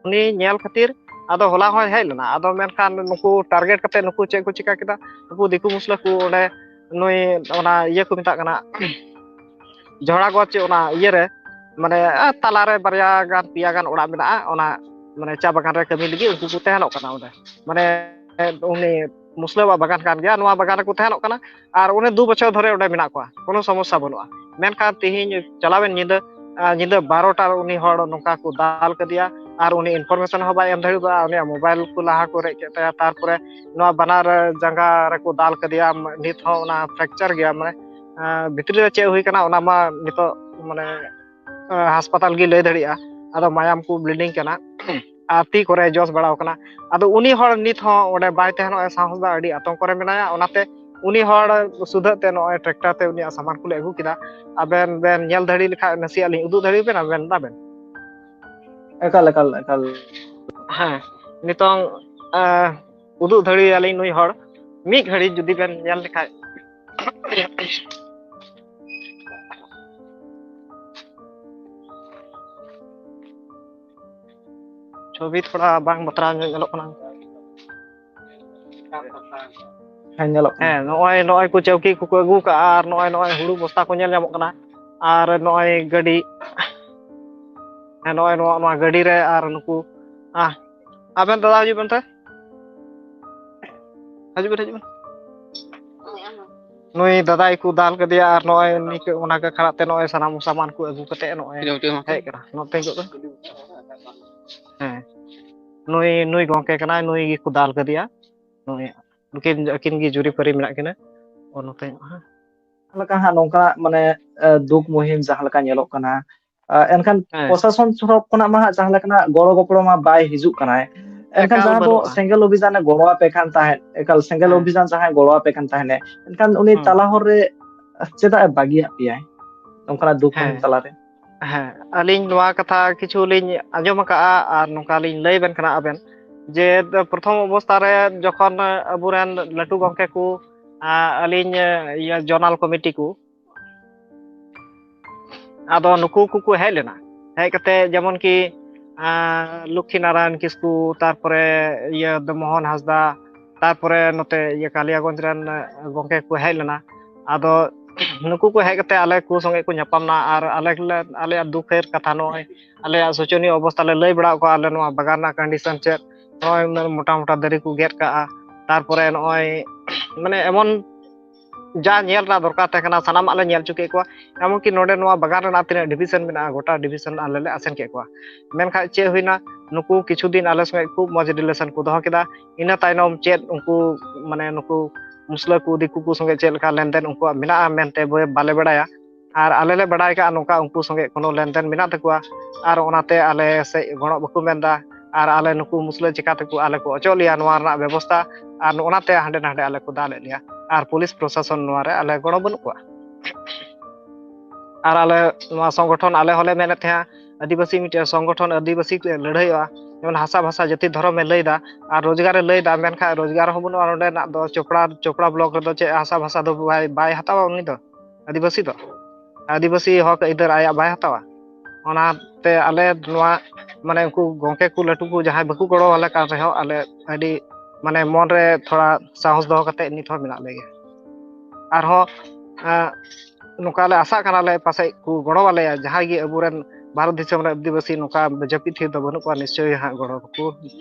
ᱩᱱᱤ ᱧᱮᱞ ᱠᱷᱟᱹᱛᱤᱨ ᱟᱫᱚ ᱦᱚᱞᱟ ᱦᱚᱸᱭ ᱦᱮᱡ ᱞᱮᱱᱟ᱾ ᱟᱫᱚ ᱢᱮᱱᱠᱷᱟᱱ ᱱᱩᱠᱩ ᱴᱟᱨᱜᱮᱴ ᱠᱟᱛᱮ ᱱᱩᱠᱩ ᱪᱮᱫ ᱠᱚ ᱪᱤᱠᱟ ᱠᱮᱫᱟ? ᱱᱩᱠᱩ ᱫᱤᱠᱩ ᱢᱩᱥᱞᱟᱹ ᱠᱚ ᱚᱸᱰᱮ ᱱᱩᱭ ᱚᱱᱟ ᱤᱭᱟᱹ ᱠᱚ ᱢᱮᱛᱟᱜ ᱠᱟᱱᱟ ᱡᱷᱚᱲᱟᱜᱚᱸᱡᱽ, ᱚᱱᱟ ᱤᱭᱟᱹ ᱨᱮ, ᱢᱟᱱᱮ, ᱟᱨ ᱛᱟᱞᱟᱨᱮ ᱵᱟᱨᱭᱟ ᱜᱟᱱ, ᱯᱮᱭᱟ ᱜᱟᱱ ᱚᱲᱟᱜ ᱢᱮᱱᱟᱜᱼᱟ, ᱚᱱᱟ, ᱢᱟᱱᱮ, ᱪᱟ ᱵᱟᱜᱟᱱ ᱨᱮ ᱠᱟᱹᱢᱤ ᱞᱟᱹᱜᱤᱫ ᱩᱱᱠᱩ ᱠᱚ ᱛᱟᱦᱮᱱᱚᱜ ᱠᱟᱱᱟ ᱚᱸᱰᱮ᱾ ᱢᱟᱱᱮ, ᱩᱱᱤ ᱢᱩᱥᱞᱟᱹᱣᱟᱜ ᱵᱟᱜᱟᱱ ᱠᱟᱱ ᱜᱮᱭᱟ, ᱱᱚᱣᱟ ᱵᱟᱜᱟᱱ ᱨᱮᱠᱚ ᱛᱟᱦᱮᱱᱚᱜ ᱠᱟᱱᱟ᱾ ᱟᱨ ᱩᱱᱤ ᱫᱩ ᱵᱚᱪᱷᱚᱨ ᱫᱷᱚᱨᱮ ᱚᱸᱰᱮ ᱢᱮᱱᱟᱜ ᱠᱚᱣᱟ, ᱠᱳᱱᱳ ᱥᱚᱢᱚᱥᱥᱟ ᱵᱟᱹᱱᱩᱜᱼᱟ᱾ ᱢᱮᱱᱠᱷᱟᱱ ᱛᱮᱦᱮᱧ ᱪᱟᱞᱟᱣᱮᱱ ᱧᱤᱫᱟᱹ, ᱟᱨ ᱧᱤᱫᱟᱹ ᱵᱟᱨᱚᱴᱟ ᱨᱮ ᱩᱱᱤ ᱦᱚᱲ ᱱᱚᱝᱠᱟ ᱠᱚ ᱫᱟᱞ ᱠᱮᱫᱮᱭᱟ, ᱟᱨ ᱩᱱᱤ information ᱦᱚᱸ ᱵᱟᱭ ᱮᱢ ᱫᱟᱲᱮᱭᱟᱫᱟ᱾ ᱩᱱᱤᱭᱟᱜ mobile ᱠᱚ ᱞᱟᱦᱟ ᱠᱚ ᱨᱮᱡ ᱠᱮᱫ ᱛᱟᱭᱟ, ᱛᱟᱨᱯᱚᱨᱮ ᱱᱚᱣᱟ ᱵᱟᱱᱟᱨ ᱡᱟᱸᱜᱟ ᱨᱮᱠᱚ ᱫᱟᱞ ᱠᱮᱫᱮᱭᱟ᱾ ᱱᱤᱛ ᱦᱚᱸ ᱚᱱᱟ fracture ᱜᱮᱭᱟ, ᱢᱟᱱᱮ, ᱟᱸ, ᱵᱷᱤᱛᱨᱤ ᱨᱮ ᱪᱮᱫ ᱦᱩᱭ ᱠᱟᱱᱟ ᱚᱱᱟ ᱢᱟ ᱱᱤᱛᱚᱜ, ᱢᱟᱱᱮ, ᱟᱸ, ᱦᱟᱥᱯᱟᱛᱟᱞ ᱜᱮ ᱞᱟᱹᱭ ᱫᱟᱲᱮᱭᱟᱜᱼᱟ᱾ ᱟᱫᱚ ᱢᱟᱭᱟᱢ ᱠᱚ bleeding ᱠᱟᱱᱟ ᱟᱨ ᱛᱤ ᱠᱚᱨᱮ ᱡᱚᱥ ᱵᱟᱲᱟᱣ ᱠᱟᱱᱟ᱾ ᱟᱫᱚ ᱩᱱᱤ ᱦᱚᱲ ᱱᱤᱛ ᱦᱚᱸ ᱚᱸᱰᱮ ᱵᱟᱭ ᱛᱟᱦᱮᱱᱚᱜᱼᱟ, ᱥᱟᱦᱚᱥ ᱫᱟ ᱟᱹᱰᱤ ᱟᱛᱚᱝᱠᱚ ᱨᱮ ᱢᱮᱱᱟᱭᱟ᱾ ᱚᱱᱟᱛᱮ ᱩᱱᱤ ᱦᱚᱲ ᱥᱩᱫᱷᱟᱹᱜ ᱛᱮ ᱱᱚᱜᱼᱚᱭ tractor ᱛᱮ ᱩᱱᱤᱭᱟᱜ ᱥᱟᱢᱟᱱ ᱠᱚᱞᱮ ᱟᱹᱜᱩ ᱠᱮᱫᱟ᱾ ᱟᱵᱮᱱ ᱵᱮᱱ ᱧᱮᱞ ᱫᱟᱲᱮ ᱞᱮᱠᱷᱟᱡ ᱱᱟᱥᱮᱭᱟᱜ ᱞᱤᱧ ᱩᱫᱩᱜ ᱫᱟᱲᱮ ᱵᱮᱱᱟ, ᱢᱮᱱ ᱫᱟᱵᱮᱱ᱾ ᱮᱠᱟᱞ, ᱮᱠᱟᱞ, ᱮᱠᱟᱞ᱾ ᱦᱮᱸ, ᱱᱤᱛᱚᱝ, ᱟᱸ, ᱩᱫᱩᱜ ᱫᱟᱲᱮᱭᱟᱞᱤᱧ ᱱᱩᱭ ᱦᱚᱲ᱾ ᱢᱤᱫ ᱜᱷᱟᱹᱲᱤᱡ ᱡᱩᱫᱤ ᱵᱮᱱ ᱧᱮᱞ ᱞᱮᱠᱷᱟᱡ᱾ ᱪᱷᱚᱵᱤ ᱛᱷᱚᱲᱟ ᱵᱟᱝ ᱵᱟᱛᱨᱟᱣ ᱧᱚᱜ ᱧᱮᱞᱚᱜ ᱠᱟᱱᱟ᱾ ᱦᱮᱸ, ᱧᱮᱞᱚᱜ ᱠᱟᱱᱟ᱾ ᱦᱮᱸ, ᱱᱚᱜᱼᱚᱭ, ᱱᱚᱜᱼᱚᱭ ᱠᱚ ᱪᱟᱹᱣᱠᱤ ᱠᱚᱠᱚ ᱟᱹᱜᱩ ᱠᱟᱜᱼᱟ, ᱟᱨ ᱱᱚᱜᱼᱚᱭ, ᱱᱚᱜᱼᱚᱭ ᱦᱩᱲᱩ ᱵᱚᱥᱛᱟ ᱠᱚ ᱧᱮᱞ ᱧᱟᱢᱚᱜ ᱠᱟᱱᱟ, ᱟᱨ ᱱᱚᱜᱼᱚᱭ ᱜᱟᱹᱰᱤ, ᱦᱮᱸ, ᱱᱚᱜᱼᱚᱭ ᱱᱚᱣᱟ, ᱱᱚᱣᱟ ᱜᱟᱹᱰᱤ ᱨᱮ, ᱟᱨ ᱱᱩᱠᱩ, ᱟᱦ, ᱟᱵᱮᱱ ᱫᱟᱫᱟ ᱦᱤᱡᱩᱜ ᱵᱮᱱ ᱛᱮ, ᱦᱤᱡᱩᱜ ᱵᱮᱱ, ᱦᱤᱡᱩᱜ ᱵᱮᱱ᱾ ᱱᱩᱭ ᱫᱟᱫᱟ ᱜᱮᱠᱚ ᱫᱟᱞ ᱠᱮᱫᱮᱭᱟ, ᱟᱨ ᱱᱚᱜᱼᱚᱭ ᱱᱤᱝᱠᱟᱹ ᱚᱱᱟ ᱠᱚ ᱠᱷᱟᱲᱟᱜ ᱛᱮ ᱱᱚᱜᱼᱚᱭ ᱥᱟᱱᱟᱢ ᱥᱟᱢᱟᱱ ᱠᱚ ᱟᱹᱜᱩ ᱠᱟᱛᱮ ᱱᱚᱜᱼᱚᱭ ᱦᱮᱡ ᱠᱟᱱᱟ᱾ ᱱᱚᱛᱮ ᱦᱤᱡᱩᱜ ᱵᱮᱱ᱾ ᱦᱮᱸ, ᱱᱩᱭ, ᱱᱩᱭ ᱜᱚᱝᱠᱮ ᱠᱟᱱᱟᱭ, ᱱᱩᱭ ᱜᱮᱠᱚ ᱫᱟᱞ ᱠᱮᱫᱮᱭᱟ᱾ ᱱᱩᱭ, ᱱᱩᱠᱤᱱ, ᱟᱹᱠᱤᱱ ᱜᱮ ᱡᱩᱨᱤ ᱯᱟᱹᱨᱤ ᱢᱮᱱᱟᱜ ᱠᱤᱱᱟ᱾ ᱚ, ᱱᱚᱛᱮ ᱧᱚᱜ, ᱦᱮᱸ᱾ ᱡᱟᱦᱟᱸ ᱞᱮᱠᱟ ᱦᱟᱸᱜ ᱱᱚᱝᱠᱟᱱᱟᱜ, ᱢᱟᱱᱮ, ᱮ, ᱫᱩᱠ ᱢᱩᱦᱤᱢ ᱡᱟᱦᱟᱸ ᱞᱮᱠᱟ ᱧᱮᱞᱚᱜ ᱠᱟᱱᱟ, ᱮ, ᱮᱱᱠᱷᱟᱱ ᱦᱮᱸ᱾ ᱯᱨᱚᱥᱟᱥᱚᱱ ᱛᱚᱨᱚᱯ ᱠᱷᱚᱱᱟᱜ ᱢᱟ ᱦᱟᱸᱜ ᱡᱟᱦᱟᱸ ᱞᱮᱠᱟᱱᱟᱜ ᱜᱚᱲᱚ ᱜᱚᱯᱚᱲᱚ ᱢᱟ ᱵᱟᱭ ᱦᱤᱡᱩᱜ ᱠᱟᱱᱟᱭ᱾ ᱮᱱᱠᱷᱟᱱ ᱮᱠᱟᱞ ᱡᱟᱦᱟᱸ ᱫᱚ ᱵᱟᱹᱱᱩᱜᱼᱟ᱾ ᱥᱮᱸᱜᱮᱞ ᱚᱵᱷᱤᱡᱟᱱᱮ ᱜᱚᱲᱚ ᱟᱯᱮ ᱠᱟᱱ ᱛᱟᱦᱮᱸᱫ, ᱮᱠᱟᱞ ᱥᱮᱸᱜᱮᱞ ᱦᱮᱸ᱾ ᱚᱵᱷᱤᱡᱟᱱ ᱡᱟᱦᱟᱸᱭ ᱜᱚᱲᱚ ᱟᱯᱮ ᱠᱟᱱ ᱛᱟᱦᱮᱸᱱᱮ, ᱮᱱᱠᱷᱟᱱ ᱩᱱᱤ ᱦᱮᱸ᱾ ᱛᱟᱞᱟ ᱦᱚᱨ ᱨᱮ ᱪᱮᱫᱟᱜ ᱮ ᱵᱟᱹᱜᱤᱭᱟᱜ ᱯᱮᱭᱟᱭ ᱱᱚᱝᱠᱟᱱᱟᱜ ᱫᱩᱠ ᱢᱩᱦᱤᱢ ᱦᱮᱸ᱾ ᱛᱟᱞᱟᱨᱮ? ᱦᱮᱸ, ᱟᱹᱞᱤᱧ ᱱᱚᱣᱟ ᱠᱟᱛᱷᱟ ᱠᱤᱪᱷᱩ ᱞᱤᱧ ᱟᱸᱡᱚᱢ ᱟᱠᱟᱫᱼᱟ ᱟᱨ ᱱᱚᱝᱠᱟ ᱞᱤᱧ ᱞᱟᱹᱭ ᱟᱵᱮᱱ ᱠᱟᱱᱟ ᱟᱵᱮᱱ ᱡᱮ ᱯᱨᱚᱛᱷᱚᱢ ᱚᱵᱚᱥᱛᱷᱟ ᱨᱮ ᱡᱚᱠᱷᱚᱱ ᱟᱵᱚᱨᱮᱱ ᱞᱟᱹᱴᱩ ᱜᱚᱢᱠᱮ ᱠᱚ, ᱟ, ᱟᱹᱞᱤᱧ, ᱤᱭᱟᱹ, zonal committee ᱠᱚ, ᱟᱫᱚ ᱱᱩᱠᱩ ᱠᱚᱠᱚ ᱦᱮᱡ ᱞᱮᱱᱟ᱾ ᱦᱮᱡ ᱠᱟᱛᱮ ᱡᱮᱢᱚᱱ ᱠᱤ, ᱟ, ᱞᱚᱠᱠᱷᱤ ᱱᱟᱨᱟᱭᱚᱱ ᱠᱤᱥᱠᱩ, ᱛᱟᱨᱯᱚᱨᱮ ᱤᱭᱟᱹ ᱫᱚ ᱢᱳᱦᱚᱱ ᱦᱟᱸᱥᱫᱟ, ᱛᱟᱨᱯᱚᱨᱮ ᱱᱚᱛᱮ ᱤᱭᱟᱹ ᱠᱟᱞᱤᱭᱟᱜᱚᱸᱡᱽ ᱨᱮᱱ ᱜᱚᱢᱠᱮ ᱠᱚ ᱦᱮᱡ ᱞᱮᱱᱟ᱾ ᱟᱫᱚ ᱱᱩᱠᱩ ᱠᱚ ᱦᱮᱡ ᱠᱟᱛᱮ ᱟᱞᱮ ᱠᱚ ᱥᱚᱸᱜᱮ ᱠᱚ ᱧᱟᱯᱟᱢ ᱮᱱᱟ ᱟᱨ ᱟᱞᱮ ᱞᱮ, ᱟᱞᱮᱭᱟᱜ ᱫᱩᱠᱷ ᱮᱨ ᱠᱟᱛᱷᱟ, ᱱᱚᱜᱼᱚᱭ ᱟᱞᱮᱭᱟᱜ ᱥᱳᱪᱚᱱᱤᱭᱚ ᱚᱵᱚᱥᱛᱷᱟ ᱞᱮ ᱞᱟᱹᱭ ᱵᱟᱲᱟᱣ ᱠᱚᱣᱟ, ᱟᱞᱮ ᱱᱚᱣᱟ ᱵᱟᱜᱟᱱ ᱨᱮᱱᱟᱜ ᱠᱚᱱᱰᱤᱥᱚᱱ ᱪᱮᱫ, ᱱᱚᱜᱼᱚᱭ ᱢᱚᱴᱟ ᱢᱚᱴᱟ ᱫᱟᱨᱮ ᱠᱚ ᱜᱮᱫ ᱠᱟᱜᱼᱟ, ᱛᱟᱨᱯᱚᱨᱮ ᱱᱚᱜᱼᱚᱭ ᱢᱟᱱᱮ ᱮᱢᱚᱱ ᱡᱟ ᱧᱮᱞ ᱨᱮᱱᱟᱜ ᱫᱚᱨᱠᱟᱨ ᱛᱟᱦᱮᱸ ᱠᱟᱱᱟ, ᱥᱟᱱᱟᱢᱟᱜ ᱞᱮ ᱧᱮᱞ ᱦᱚᱪᱚ ᱠᱮᱫ ᱠᱚᱣᱟ᱾ ᱮᱢᱚᱱᱠᱤ ᱱᱚᱰᱮ ᱱᱚᱣᱟ ᱵᱟᱜᱟᱱ ᱨᱮᱱᱟᱜ ᱛᱤᱱᱟᱹᱜ ᱰᱤᱵᱷᱤᱥᱚᱱ ᱢᱮᱱᱟᱜᱼᱟ, ᱜᱚᱴᱟ ᱰᱤᱵᱷᱤᱥᱚᱱ ᱟᱞᱮ ᱞᱮ ᱟᱥᱮᱱ ᱠᱮᱫ ᱠᱚᱣᱟ᱾ ᱢᱮᱱᱠᱷᱟᱱ ᱪᱮᱫ ᱦᱩᱭᱱᱟ, ᱱᱩᱠᱩ ᱠᱤᱪᱷᱩ ᱫᱤᱱ ᱟᱞᱮ ᱥᱚᱸᱜᱮ ᱠᱷᱩᱵ ᱢᱚᱡᱽ ᱨᱤᱞᱮᱥᱚᱱ ᱠᱚ ᱫᱚᱦᱚ ᱠᱮᱫᱟ᱾ ᱤᱱᱟᱹ ᱛᱟᱭᱱᱚᱢ ᱪᱮᱫ ᱩᱱᱠᱩ, ᱢᱟᱱᱮ, ᱱᱩᱠᱩ ᱢᱩᱥᱞᱟᱹ ᱠᱚ, ᱫᱤᱠᱩ ᱠᱚ ᱥᱚᱸᱜᱮ ᱪᱮᱫ ᱞᱮᱠᱟ ᱞᱮᱱᱫᱮᱱ ᱩᱱᱠᱩᱣᱟᱜ ᱢᱮᱱᱟᱜᱼᱟ ᱢᱮᱱᱛᱮ ᱵᱟᱹ-, ᱵᱟᱞᱮ ᱵᱟᱲᱟᱭᱟ᱾ ᱟᱨ ᱟᱞᱮ ᱞᱮ ᱵᱟᱲᱟᱭ ᱠᱟᱜᱼᱟ ᱱᱚᱝᱠᱟ ᱩᱱᱠᱩ ᱥᱚᱸᱜᱮ ᱠᱳᱱᱳ ᱞᱮᱱᱫᱮᱱ ᱢᱮᱱᱟᱜ ᱛᱟᱠᱚᱣᱟ, ᱟᱨ ᱚᱱᱟᱛᱮ ᱟᱞᱮ ᱥᱮᱫ ᱜᱚᱲᱚ ᱵᱟᱠᱚ ᱢᱮᱱᱫᱟ᱾ ᱟᱨ ᱟᱞᱮ ᱱᱩᱠᱩ ᱢᱩᱥᱞᱟᱹ ᱪᱤᱠᱟ ᱛᱮᱠᱚ ᱟᱞᱮ ᱠᱚ ᱚᱪᱚᱜ ᱞᱮᱭᱟ ᱱᱚᱣᱟ ᱨᱮᱱᱟᱜ ᱵᱮᱵᱚᱥᱛᱷᱟ, ᱟᱨ ᱱᱚᱜᱼᱚ ᱱᱟᱛᱮ ᱦᱟᱸᱰᱮ ᱱᱟᱰᱮ ᱟᱞᱮ ᱠᱚ ᱫᱟᱞᱮᱫ ᱞᱮᱭᱟ, ᱟᱨ ᱯᱩᱞᱤᱥ ᱯᱨᱚᱥᱟᱥᱚᱱ ᱱᱚᱣᱟ ᱨᱮ ᱟᱞᱮ ᱜᱚᱲᱚ ᱵᱟᱹᱱᱩᱜ ᱠᱚᱣᱟ᱾ ᱟᱨ ᱟᱞᱮ ᱱᱚᱣᱟ ᱥᱚᱝᱜᱚᱴᱷᱚᱱ ᱟᱞᱮ ᱦᱚᱸᱞᱮ ᱢᱮᱱᱮᱫ ᱛᱟᱦᱮᱸᱫ, ᱟᱹᱫᱤᱵᱟᱹᱥᱤ ᱢᱤᱫᱴᱮᱱ ᱥᱚᱝᱜᱚᱴᱷᱚᱱ, ᱟᱹᱫᱤᱵᱟᱹᱥᱤ ᱠᱚ ᱞᱟᱹᱲᱦᱟᱹᱭᱚᱜᱼᱟ, ᱡᱮᱢᱚᱱ ᱦᱟᱥᱟ ᱵᱷᱟᱥᱟ ᱡᱟᱹᱛᱤ ᱫᱷᱚᱨᱚᱢᱮ ᱞᱟᱹᱭᱫᱟ ᱟᱨ ᱨᱳᱡᱽᱜᱟᱨᱮ ᱞᱟᱹᱭᱫᱟ, ᱢᱮᱱᱠᱷᱟᱱ ᱨᱳᱡᱽᱜᱟᱨ ᱦᱚᱸ ᱵᱟᱹᱱᱩᱜᱼᱟ ᱱᱚᱸᱰᱮᱱᱟᱜ ᱫᱚ᱾ ᱪᱚᱯᱲᱟ, ᱪᱚᱯᱲᱟ ᱵᱞᱚᱠ ᱨᱮᱫᱚ ᱪᱮᱫ ᱦᱟᱥᱟ ᱵᱷᱟᱥᱟ ᱫᱚ ᱵᱟᱭ, ᱵᱟᱭ ᱦᱟᱛᱟᱣᱟ ᱩᱱᱤ ᱫᱚ, ᱟᱹᱫᱤᱵᱟᱹᱥᱤ ᱫᱚ? ᱟᱹᱫᱤᱵᱟᱹᱥᱤ ᱦᱚᱠ ᱟᱹᱭᱫᱟᱹᱨ ᱟᱭᱟᱜ ᱵᱟᱭ ᱦᱟᱛᱟᱣᱟ? ᱚᱱᱟᱛᱮ ᱟᱞᱮ ᱱᱚᱣᱟ, ᱢᱟᱱᱮ, ᱩᱱᱠᱩ ᱜᱚᱢᱠᱮ ᱠᱚ ᱞᱟᱹᱴᱩ ᱠᱚ ᱡᱟᱦᱟᱸᱭ ᱵᱟᱠᱚ ᱜᱚᱲᱚ ᱟᱞᱮ ᱠᱟᱱ ᱨᱮᱦᱚᱸ, ᱟᱞᱮ ᱟᱹᱰᱤ, ᱢᱟᱱᱮ, ᱢᱚᱱ ᱨᱮ ᱛᱷᱚᱲᱟ ᱥᱟᱦᱚᱥ ᱫᱚᱦᱚ ᱠᱟᱛᱮ ᱱᱤᱛ ᱦᱚᱸ ᱢᱮᱱᱟᱜ ᱞᱮ ᱜᱮᱭᱟ᱾ ᱟᱨᱦᱚᱸ, ᱮᱸ, ᱱᱚᱝᱠᱟ ᱞᱮ ᱟᱥᱟᱜ ᱠᱟᱱᱟᱞᱮ ᱯᱟᱥᱮᱡ ᱠᱚ ᱜᱚᱲᱚ ᱟᱞᱮᱭᱟ, ᱡᱟᱦᱟᱸᱭ ᱜᱮ ᱟᱵᱚᱨᱮᱱ ᱵᱷᱟᱨᱚᱛ ᱫᱤᱥᱚᱢ ᱨᱮ ᱟᱹᱫᱤᱵᱟᱹᱥᱤ ᱱᱚᱝᱠᱟ ᱡᱟᱹᱯᱤᱫ ᱛᱷᱤᱨ ᱫᱚ ᱵᱟᱹᱱᱩᱜ ᱠᱚᱣᱟ, ᱱᱤᱥᱪᱚᱭ ᱦᱟᱸᱜ ᱜᱚᱲᱚ ᱠᱚ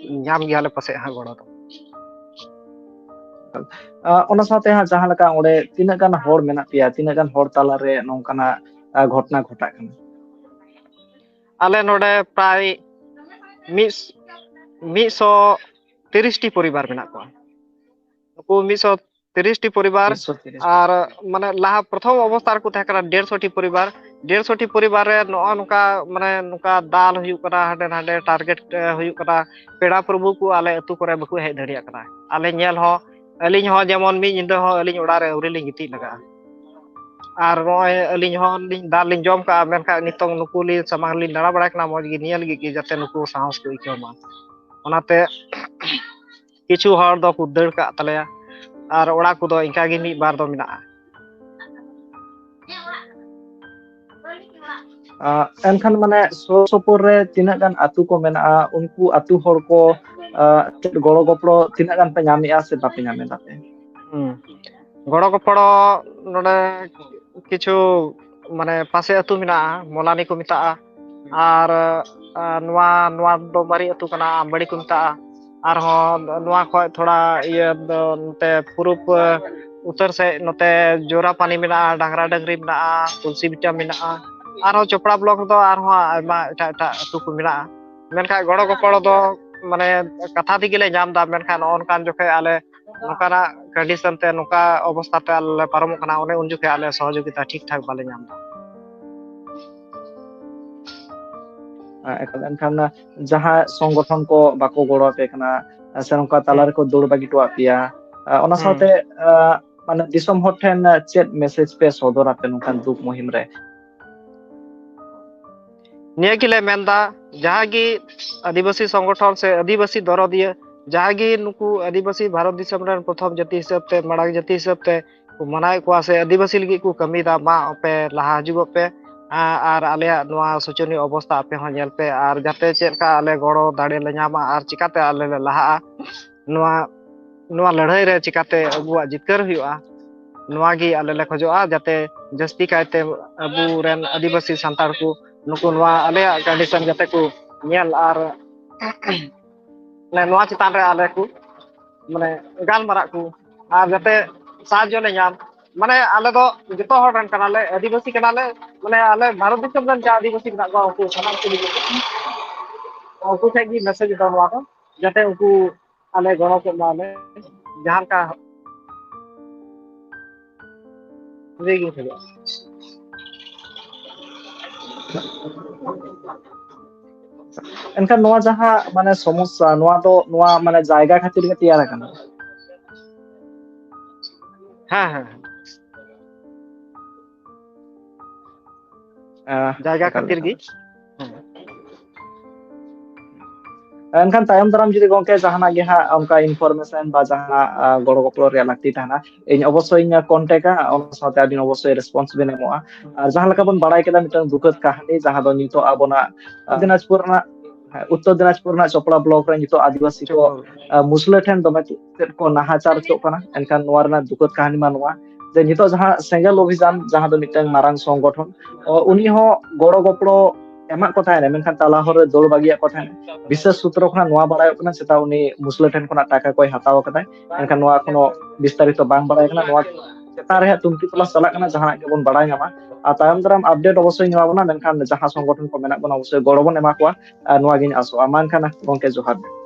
ᱧᱟᱢ ᱜᱮᱭᱟᱞᱮ ᱯᱟᱥᱮᱡ ᱦᱟᱸᱜ ᱜᱚᱲᱚ ᱫᱚ᱾ ᱟᱸ, ᱚᱱᱟ ᱥᱟᱶᱛᱮ ᱦᱟᱸᱜ ᱡᱟᱦᱟᱸ ᱞᱮᱠᱟ ᱚᱸᱰᱮ ᱛᱤᱱᱟᱹᱜ ᱜᱟᱱ ᱦᱚᱲ ᱢᱮᱱᱟᱜ ᱯᱮᱭᱟ, ᱛᱤᱱᱟᱹᱜ ᱜᱟᱱ ᱦᱚᱲ ᱛᱟᱞᱟᱨᱮ ᱱᱚᱝᱠᱟᱱᱟᱜ, ᱟᱸ, ᱜᱷᱚᱴᱚᱱᱟ ᱜᱷᱚᱴᱟᱜ ᱠᱟᱱᱟ? ᱟᱞᱮ ᱱᱚᱰᱮ ᱯᱨᱟᱭ ᱢᱤᱫ, ᱢᱤᱫ ᱥᱚ ᱛᱤᱨᱤᱥ ᱴᱤ ᱯᱚᱨᱤᱵᱟᱨ ᱢᱮᱱᱟᱜ ᱠᱚᱣᱟ᱾ ᱱᱩᱠᱩ ᱢᱤᱫ ᱥᱚ ᱛᱤᱨᱤᱥ ᱴᱤ ᱯᱚᱨᱤᱵᱟᱨ᱾ ᱢᱤᱫ ᱥᱚ ᱛᱤᱨᱤᱥ᱾ ᱟᱨ ᱢᱟᱱᱮ ᱞᱟᱦᱟ ᱯᱨᱚᱛᱷᱚᱢ ᱚᱵᱚᱥᱛᱟ ᱨᱮᱠᱚ ᱛᱟᱦᱮᱸ ᱠᱟᱱᱟ ᱰᱮᱲᱥᱚ ᱴᱤ ᱯᱚᱨᱤᱵᱟᱨ᱾ ᱰᱮᱲᱥᱚ ᱴᱤ ᱯᱚᱨᱤᱵᱟᱨ ᱨᱮ ᱱᱚᱜᱼᱚ ᱱᱚᱝᱠᱟ, ᱢᱟᱱᱮ ᱱᱚᱝᱠᱟ ᱫᱟᱞ ᱦᱩᱭᱩᱜ ᱠᱟᱱᱟ, ᱦᱟᱸᱰᱮ ᱱᱟᱰᱮ ᱴᱟᱨᱜᱮᱴ, ᱮ, ᱦᱩᱭᱩᱜ ᱠᱟᱱᱟ᱾ ᱯᱮᱲᱟ ᱯᱨᱚᱵᱷᱩ ᱠᱚ ᱟᱞᱮ ᱟᱹᱛᱩ ᱠᱚᱨᱮ ᱵᱟᱠᱚ ᱦᱮᱡ ᱫᱟᱲᱮᱭᱟᱜ ᱠᱟᱱᱟ᱾ ᱟᱞᱮ ᱧᱮᱞ ᱦᱚᱸ, ᱟᱹᱞᱤᱧ ᱦᱚᱸ ᱡᱮᱢᱚᱱ ᱢᱤᱫ ᱧᱤᱫᱟᱹ ᱦᱚᱸ ᱟᱹᱞᱤᱧ ᱚᱲᱟᱜ ᱨᱮ ᱟᱹᱣᱨᱤ ᱞᱤᱧ ᱜᱤᱛᱤᱡ ᱞᱟᱜᱟᱜᱼᱟ᱾ ᱟᱨ ᱱᱚᱜᱼᱚᱭ ᱟᱹᱞᱤᱧ ᱦᱚᱸ ᱞᱤᱧ ᱫᱟᱞ ᱞᱤᱧ ᱡᱚᱢ ᱠᱟᱜᱼᱟ, ᱢᱮᱱᱠᱷᱟᱱ ᱱᱤᱛᱚᱝ ᱱᱩᱠᱩ ᱞᱤᱧ ᱥᱟᱢᱟᱝ ᱞᱤᱧ ᱫᱟᱬᱟ ᱵᱟᱲᱟᱭ ᱠᱟᱱᱟ, ᱢᱚᱡᱽ ᱜᱮ ᱧᱮᱞ ᱞᱟᱹᱜᱤᱫ ᱜᱮ, ᱡᱟᱛᱮ ᱱᱩᱠᱩ ᱥᱟᱦᱚᱥ ᱠᱚ ᱟᱹᱭᱠᱟᱹᱣ ᱢᱟ᱾ ᱚᱱᱟᱛᱮ ᱠᱤᱪᱷᱩ ᱦᱚᱲ ᱫᱚᱠᱚ ᱫᱟᱹᱲ ᱠᱟᱜ ᱛᱟᱞᱮᱭᱟ, ᱟᱨ ᱚᱲᱟᱜ ᱠᱚᱫᱚ ᱤᱱᱠᱟ ᱜᱮ ᱢᱤᱫ ᱵᱟᱨ ᱫᱚ ᱢᱮᱱᱟᱜᱼᱟ᱾ ᱟᱸ, ᱮᱱᱠᱷᱟᱱ, ᱢᱟᱱᱮ, ᱥᱩᱨ ᱥᱩᱯᱩᱨ ᱨᱮ ᱛᱤᱱᱟᱹᱜ ᱜᱟᱱ ᱟᱹᱛᱩ ᱠᱚ ᱢᱮᱱᱟᱜᱼᱟ, ᱩᱱᱠᱩ ᱟᱹᱛᱩ ᱦᱚᱲ ᱠᱚ ᱪᱮᱫ ᱜᱚᱲᱚ ᱜᱚᱯᱚᱲᱚ ᱛᱤᱱᱟᱹᱜ ᱜᱟᱱ ᱯᱮ ᱧᱟᱢᱮᱫᱼᱟ ᱥᱮ ᱵᱟᱯᱮ ᱧᱟᱢᱮᱫᱟ ᱯᱮ? ᱦᱩᱸ᱾ ᱜᱚᱲᱚ ᱜᱚᱯᱚᱲᱚ ᱱᱚᱰᱮ ᱠᱤᱪᱷᱩ, ᱢᱟᱱᱮ, ᱯᱟᱥᱮ ᱟᱹᱛᱩ ᱢᱮᱱᱟᱜᱼᱟ, ᱢᱚᱞᱟᱱᱤ ᱠᱚ ᱢᱮᱛᱟᱜᱼᱟ, ᱟᱨ, ᱟᱨ ᱱᱚᱣᱟ, ᱱᱚᱣᱟ ᱫᱚ ᱢᱟᱨᱮ ᱟᱹᱛᱩ ᱠᱟᱱᱟ, ᱟᱢᱵᱟᱲᱤ ᱠᱚ ᱢᱮᱛᱟᱜᱼᱟ᱾ ᱟᱨᱦᱚᱸ ᱱᱚᱣᱟ ᱠᱷᱚᱡ ᱛᱷᱚᱲᱟ ᱤᱭᱟᱹ ᱫᱚ ᱱᱚᱛᱮ ᱯᱩᱨᱩᱵ, ᱩᱛᱛᱚᱨ ᱥᱮᱫ ᱱᱚᱛᱮ ᱡᱳᱨᱟᱯᱟᱱᱤ ᱢᱮᱱᱟᱜᱼᱟ, ᱰᱟᱝᱨᱟ ᱰᱟᱝᱨᱤ ᱢᱮᱱᱟᱜᱼᱟ, ᱛᱩᱞᱥᱤ ᱵᱤᱴᱟ ᱢᱮᱱᱟᱜᱼᱟ, ᱟᱨᱦᱚᱸ ᱪᱚᱯᱲᱟ ᱵᱞᱚᱠ ᱨᱮᱫᱚ ᱟᱨᱦᱚᱸ ᱟᱭᱢᱟ ᱮᱴᱟᱜ ᱮᱴᱟᱜ ᱟᱹᱛᱩ ᱠᱚ ᱢᱮᱱᱟᱜᱼᱟ᱾ ᱢᱮᱱᱠᱷᱟᱱ ᱜᱚᱲᱚ ᱜᱚᱯᱚᱲᱚ ᱫᱚ, ᱢᱟᱱᱮ, ᱠᱟᱛᱷᱟ ᱛᱮᱜᱮ ᱞᱮ ᱧᱟᱢ ᱮᱫᱟ, ᱢᱮᱱᱠᱷᱟᱱ ᱱᱚᱜᱼᱚ ᱱᱚᱝᱠᱟᱱ ᱡᱚᱠᱷᱮᱡ ᱟᱞᱮ ᱱᱚᱝᱠᱟᱱᱟᱜ ᱠᱚᱱᱰᱤᱥᱚᱱ ᱛᱮ, ᱱᱚᱝᱠᱟ ᱚᱵᱚᱥᱛᱷᱟ ᱛᱮ ᱟᱞᱮ ᱞᱮ ᱯᱟᱨᱚᱢᱚᱜ ᱠᱟᱱᱟ, ᱚᱱᱮ ᱩᱱ ᱡᱚᱠᱷᱮᱡ ᱟᱞᱮ ᱥᱚᱦᱚᱡᱳᱜᱤᱛᱟ ᱴᱷᱤᱠ ᱴᱷᱟᱠ ᱵᱟᱞᱮ ᱧᱟᱢ ᱮᱫᱟ᱾ ᱮᱠᱟᱞ᱾ ᱮᱱᱠᱷᱟᱱ ᱡᱟᱦᱟᱸ ᱥᱚᱝᱜᱚᱴᱷᱚᱱ ᱠᱚ ᱵᱟᱠᱚ ᱜᱚᱲᱚ ᱟᱯᱮ ᱠᱟᱱᱟ, ᱥᱮ ᱱᱚᱝᱠᱟ ᱛᱟᱞᱟ ᱦᱩᱸ᱾ ᱨᱮᱠᱚ ᱫᱟᱹᱲ ᱵᱟᱹᱜᱤ ᱦᱚᱴᱚᱣᱟᱜ ᱯᱮᱭᱟ, ᱚᱱᱟ ᱦᱩᱸ᱾ ᱥᱟᱶᱛᱮ, ᱟ, ᱢᱟᱱᱮ, ᱫᱤᱥᱚᱢ ᱦᱚᱲ ᱴᱷᱮᱱ ᱪᱮᱫ ᱢᱮᱥᱮᱡᱽ ᱯᱮ ᱥᱚᱫᱚᱨ ᱟᱯᱮ ᱱᱚᱝᱠᱟᱱ ᱫᱩᱠ ᱢᱩᱦᱤᱢ ᱨᱮ? ᱱᱤᱭᱟᱹ ᱜᱮᱞᱮ ᱢᱮᱱᱫᱟ, ᱡᱟᱦᱟᱸ ᱜᱮ ᱟᱹᱫᱤᱵᱟᱹᱥᱤ ᱥᱚᱝᱜᱚᱴᱷᱚᱱ ᱥᱮ ᱟᱹᱫᱤᱵᱟᱹᱥᱤ ᱫᱚᱨᱚᱫᱤᱭᱟᱹ, ᱡᱟᱦᱟᱸ ᱜᱮ ᱱᱩᱠᱩ ᱟᱹᱫᱤᱵᱟᱹᱥᱤ ᱵᱷᱟᱨᱚᱛ ᱫᱤᱥᱚᱢ ᱨᱮᱱ ᱯᱨᱚᱛᱷᱚᱢ ᱡᱟᱹᱛᱤ ᱦᱤᱥᱟᱹᱵ ᱛᱮ, ᱢᱟᱲᱟᱝ ᱡᱟᱹᱛᱤ ᱦᱤᱥᱟᱹᱵ ᱛᱮ ᱠᱚ ᱢᱟᱱᱟᱣᱮᱫ ᱠᱚᱣᱟ ᱥᱮ ᱟᱹᱫᱤᱵᱟᱹᱥᱤ ᱞᱟᱹᱜᱤᱫ ᱠᱚ ᱠᱟᱹᱢᱤᱭᱮᱫᱟ, ᱢᱟ ᱟᱯᱮ ᱞᱟᱦᱟ ᱦᱤᱡᱩᱜᱚᱜ ᱯᱮ, ᱟ-, ᱟᱨ ᱟᱞᱮᱭᱟᱜ ᱱᱚᱣᱟ ᱥᱳᱪᱚᱱᱤᱭᱚ ᱚᱵᱚᱥᱛᱷᱟ ᱟᱯᱮ ᱦᱚᱸ ᱧᱮᱞ ᱯᱮ, ᱟᱨ ᱡᱟᱛᱮ ᱪᱮᱫ ᱞᱮᱠᱟ ᱟᱞᱮ ᱜᱚᱲᱚ ᱫᱟᱲᱮ ᱞᱮ ᱧᱟᱢᱟ ᱟᱨ ᱪᱤᱠᱟᱛᱮ ᱟᱞᱮ ᱞᱮ ᱞᱟᱦᱟᱜᱼᱟ, ᱱᱚᱣᱟ, ᱱᱚᱣᱟ ᱞᱟᱹᱲᱦᱟᱹᱭ ᱨᱮ ᱪᱤᱠᱟᱛᱮ ᱟᱵᱚᱣᱟᱜ ᱡᱤᱛᱠᱟᱹᱨ ᱦᱩᱭᱩᱜᱼᱟ, ᱱᱚᱣᱟ ᱜᱮ ᱟᱞᱮ ᱞᱮ ᱠᱷᱚᱡᱚᱜᱼᱟ, ᱡᱟᱛᱮ ᱡᱟᱹᱥᱛᱤ ᱠᱟᱭᱛᱮ ᱟᱵᱚ ᱨᱮᱱ ᱟᱹᱫᱤᱵᱟᱹᱥᱤ ᱥᱟᱱᱛᱟᱲ ᱠᱚ ᱱᱩᱠᱩ ᱱᱚᱣᱟ ᱟᱞᱮᱭᱟᱜ ᱠᱚᱱᱰᱤᱥᱚᱱ ᱡᱟᱛᱮ ᱠᱚ ᱧᱮᱞ ᱟᱨ ᱢᱟᱱᱮ ᱱᱚᱣᱟ ᱪᱮᱛᱟᱱ ᱨᱮ ᱟᱞᱮ ᱠᱚ, ᱢᱟᱱᱮ, ᱜᱟᱞᱢᱟᱨᱟᱜ ᱠᱚ, ᱟᱨ ᱡᱟᱛᱮ ᱥᱟᱦᱟᱡᱽᱡᱚ ᱞᱮ ᱧᱟᱢ᱾ ᱢᱟᱱᱮ, ᱟᱞᱮ ᱫᱚ ᱡᱚᱛᱚ ᱦᱚᱲ ᱨᱮᱱ ᱠᱟᱱᱟᱞᱮ, ᱟᱹᱫᱤᱵᱟᱹᱥᱤ ᱠᱟᱱᱟᱞᱮ, ᱢᱟᱱᱮ, ᱟᱞᱮ ᱵᱷᱟᱨᱚᱛ ᱫᱤᱥᱚᱢ ᱨᱮᱱ ᱡᱟ ᱟᱹᱫᱤᱵᱟᱹᱥᱤ ᱢᱮᱱᱟᱜ ᱠᱚᱣᱟ, ᱩᱱᱠᱩ ᱥᱟᱱᱟᱢ ᱠᱚ ᱞᱟᱹᱜᱤᱫ ᱩᱱᱠᱩ ᱴᱷᱮᱱ ᱜᱮ ᱢᱮᱥᱮᱡᱽ ᱫᱚ ᱱᱚᱣᱟ ᱫᱚ, ᱡᱟᱛᱮ ᱩᱱᱠᱩ ᱟᱞᱮ ᱜᱚᱲᱚ ᱠᱚ ᱮᱢᱟ ᱞᱮ, ᱡᱟᱦᱟᱸ ᱞᱮᱠᱟ ᱞᱟᱹᱭ ᱜᱤᱧ ᱠᱷᱚᱡᱚᱜᱼᱟ᱾ ᱮᱱᱠᱷᱟᱱ ᱱᱚᱣᱟ ᱡᱟᱦᱟᱸ, ᱢᱟᱱᱮ, ᱥᱚᱢᱚᱥᱥᱟ, ᱱᱚᱣᱟ ᱫᱚ, ᱱᱚᱣᱟ, ᱢᱟᱱᱮ, ᱡᱟᱭᱜᱟ ᱠᱷᱟᱹᱛᱤᱨ ᱜᱮ ᱛᱮᱭᱟᱨ ᱟᱠᱟᱱᱟ᱾ ᱦᱮᱸ, ᱦᱮᱸ, ᱦᱮᱸ᱾ ᱟᱸ, ᱡᱟᱭᱜᱟ ᱮᱠᱟᱞ, ᱠᱷᱟᱹᱛᱤᱨ ᱮᱠᱟᱞ᱾ ᱜᱮ᱾ ᱦᱮᱸ᱾ ᱮᱱᱠᱷᱟᱱ ᱛᱟᱭᱚᱢ ᱫᱟᱨᱟᱢ ᱡᱩᱫᱤ ᱜᱚᱝᱠᱮ ᱡᱟᱦᱟᱱᱟᱜ ᱜᱮ ᱦᱟᱸᱜ ᱚᱱᱠᱟ information ᱵᱟ ᱡᱟᱦᱟᱱᱟᱜ, ᱟ, ᱜᱚᱲᱚ ᱜᱚᱯᱚᱲᱚ ᱨᱮᱭᱟᱜ ᱞᱟᱹᱠᱛᱤ ᱛᱟᱦᱮᱱᱟ, ᱤᱧ ᱚᱵᱚᱥᱥᱳᱭ ᱤᱧ contact-ᱟ, ᱚᱱᱟ ᱥᱟᱶᱛᱮ ᱟᱹᱵᱤᱱ ᱚᱵᱚᱥᱥᱳᱭ response ᱵᱤᱱ ᱮᱢᱚᱜᱼᱟ᱾ ᱟᱨ ᱡᱟᱦᱟᱸ ᱞᱮᱠᱟ ᱵᱚᱱ ᱵᱟᱲᱟᱭ ᱠᱮᱫᱟ, ᱢᱤᱫᱴᱟᱝ ᱫᱩᱠᱷᱟᱹᱛ ᱠᱟᱹᱦᱱᱤ, ᱡᱟᱦᱟᱸ ᱫᱚ ᱱᱤᱛᱚᱜ ᱟᱵᱚᱱᱟᱜ, ᱟ, ᱫᱤᱱᱟᱡᱽᱯᱩᱨ ᱨᱮᱱᱟᱜ ᱩᱛᱛᱚᱨ ᱫᱤᱱᱟᱡᱽᱯᱩᱨ ᱨᱮᱱᱟᱜ ᱪᱚᱯᱲᱟ ᱵᱞᱚᱠ ᱨᱮ ᱱᱤᱛᱚᱜ ᱟᱹᱫᱤᱵᱟᱹᱥᱤ ᱠᱚ ᱟᱸ, ᱢᱩᱥᱞᱟᱹ ᱴᱷᱮᱱ ᱫᱚᱢᱮ ᱪᱮᱫ ᱠᱚ ᱱᱟᱦᱟᱪᱟᱨ ᱦᱚᱪᱚᱜ ᱠᱟᱱᱟ᱾ ᱮᱱᱠᱷᱟᱱ ᱱᱚᱣᱟ ᱨᱮᱱᱟᱜ ᱫᱩᱠᱷᱟᱹᱛ ᱠᱟᱹᱦᱱᱤ ᱢᱟ ᱱᱚᱣᱟ ᱡᱮ ᱱᱤᱛᱚᱜ ᱡᱟᱦᱟᱸ ᱥᱮᱸᱜᱮᱞ ᱚᱵᱷᱤᱡᱟᱱ, ᱡᱟᱦᱟᱸ ᱫᱚ ᱢᱤᱫᱴᱟᱝ ᱢᱟᱨᱟᱝ ᱥᱚᱝᱜᱚᱴᱷᱚᱱ, ᱚ, ᱩᱱᱤ ᱦᱚᱸ ᱜᱚᱲᱚ ᱜᱚᱯᱚᱲᱚ ᱮᱢᱟᱜ ᱠᱚ ᱛᱟᱦᱮᱱᱟ, ᱢᱮᱱᱠᱷᱟᱱ ᱛᱟᱞᱟ ᱦᱚᱨ ᱨᱮ ᱫᱟᱹᱲ ᱵᱟᱹᱜᱤᱭᱟᱜ ᱠᱚ ᱛᱟᱦᱮᱱᱟ᱾ ᱵᱤᱥᱮᱥ ᱥᱩᱛᱨᱚ ᱠᱷᱚᱱᱟᱜ ᱱᱚᱣᱟ ᱵᱟᱲᱟᱭᱚᱜ ᱠᱟᱱᱟ, ᱪᱮᱛᱟ ᱩᱱᱤ ᱢᱩᱥᱞᱟᱹ ᱴᱷᱮᱱ ᱠᱷᱚᱱᱟᱜ ᱴᱟᱠᱟ ᱠᱚᱭ ᱦᱟᱛᱟᱣ ᱟᱠᱟᱫᱟᱭ᱾ ᱮᱱᱠᱷᱟᱱ ᱱᱚᱣᱟ ᱮᱠᱷᱚᱱᱳ ᱵᱤᱥᱛᱟᱨᱤᱛᱚ ᱵᱟᱝ ᱵᱟᱲᱟᱭ ᱠᱟᱱᱟ᱾ ᱱᱚᱣᱟ ᱪᱮᱛᱟᱱ ᱨᱮ ᱦᱟᱸᱜ ᱛᱩᱱᱠᱷᱤ ᱛᱚᱞᱟᱥ ᱪᱟᱞᱟᱜ ᱠᱟᱱᱟ, ᱡᱟᱦᱟᱱᱟᱜ ᱜᱮᱵᱚᱱ ᱵᱟᱲᱟᱭ ᱧᱟᱢᱟ᱾ ᱟᱨ ᱛᱟᱭᱚᱢ ᱫᱟᱨᱟᱢ ᱟᱯᱰᱮᱴ ᱚᱵᱚᱥᱥᱳᱭ ᱧᱟᱢᱟ ᱵᱚᱱᱟ, ᱢᱮᱱᱠᱷᱟᱱ ᱡᱟᱦᱟᱸ ᱥᱚᱝᱜᱚᱴᱷᱚᱱ ᱠᱚ ᱢᱮᱱᱟᱜ ᱵᱚᱱᱟ, ᱚᱵᱚᱥᱥᱳᱭ ᱜᱚᱲᱚ ᱵᱚᱱ ᱮᱢᱟ ᱠᱚᱣᱟ, ᱟᱨ ᱱᱚᱣᱟ ᱜᱤᱧ ᱟᱥᱚᱜᱼᱟ᱾ ᱢᱟ ᱮᱱᱠᱷᱟᱱ ᱜᱚᱢᱠᱮ, ᱡᱚᱦᱟᱨ ᱜᱮ᱾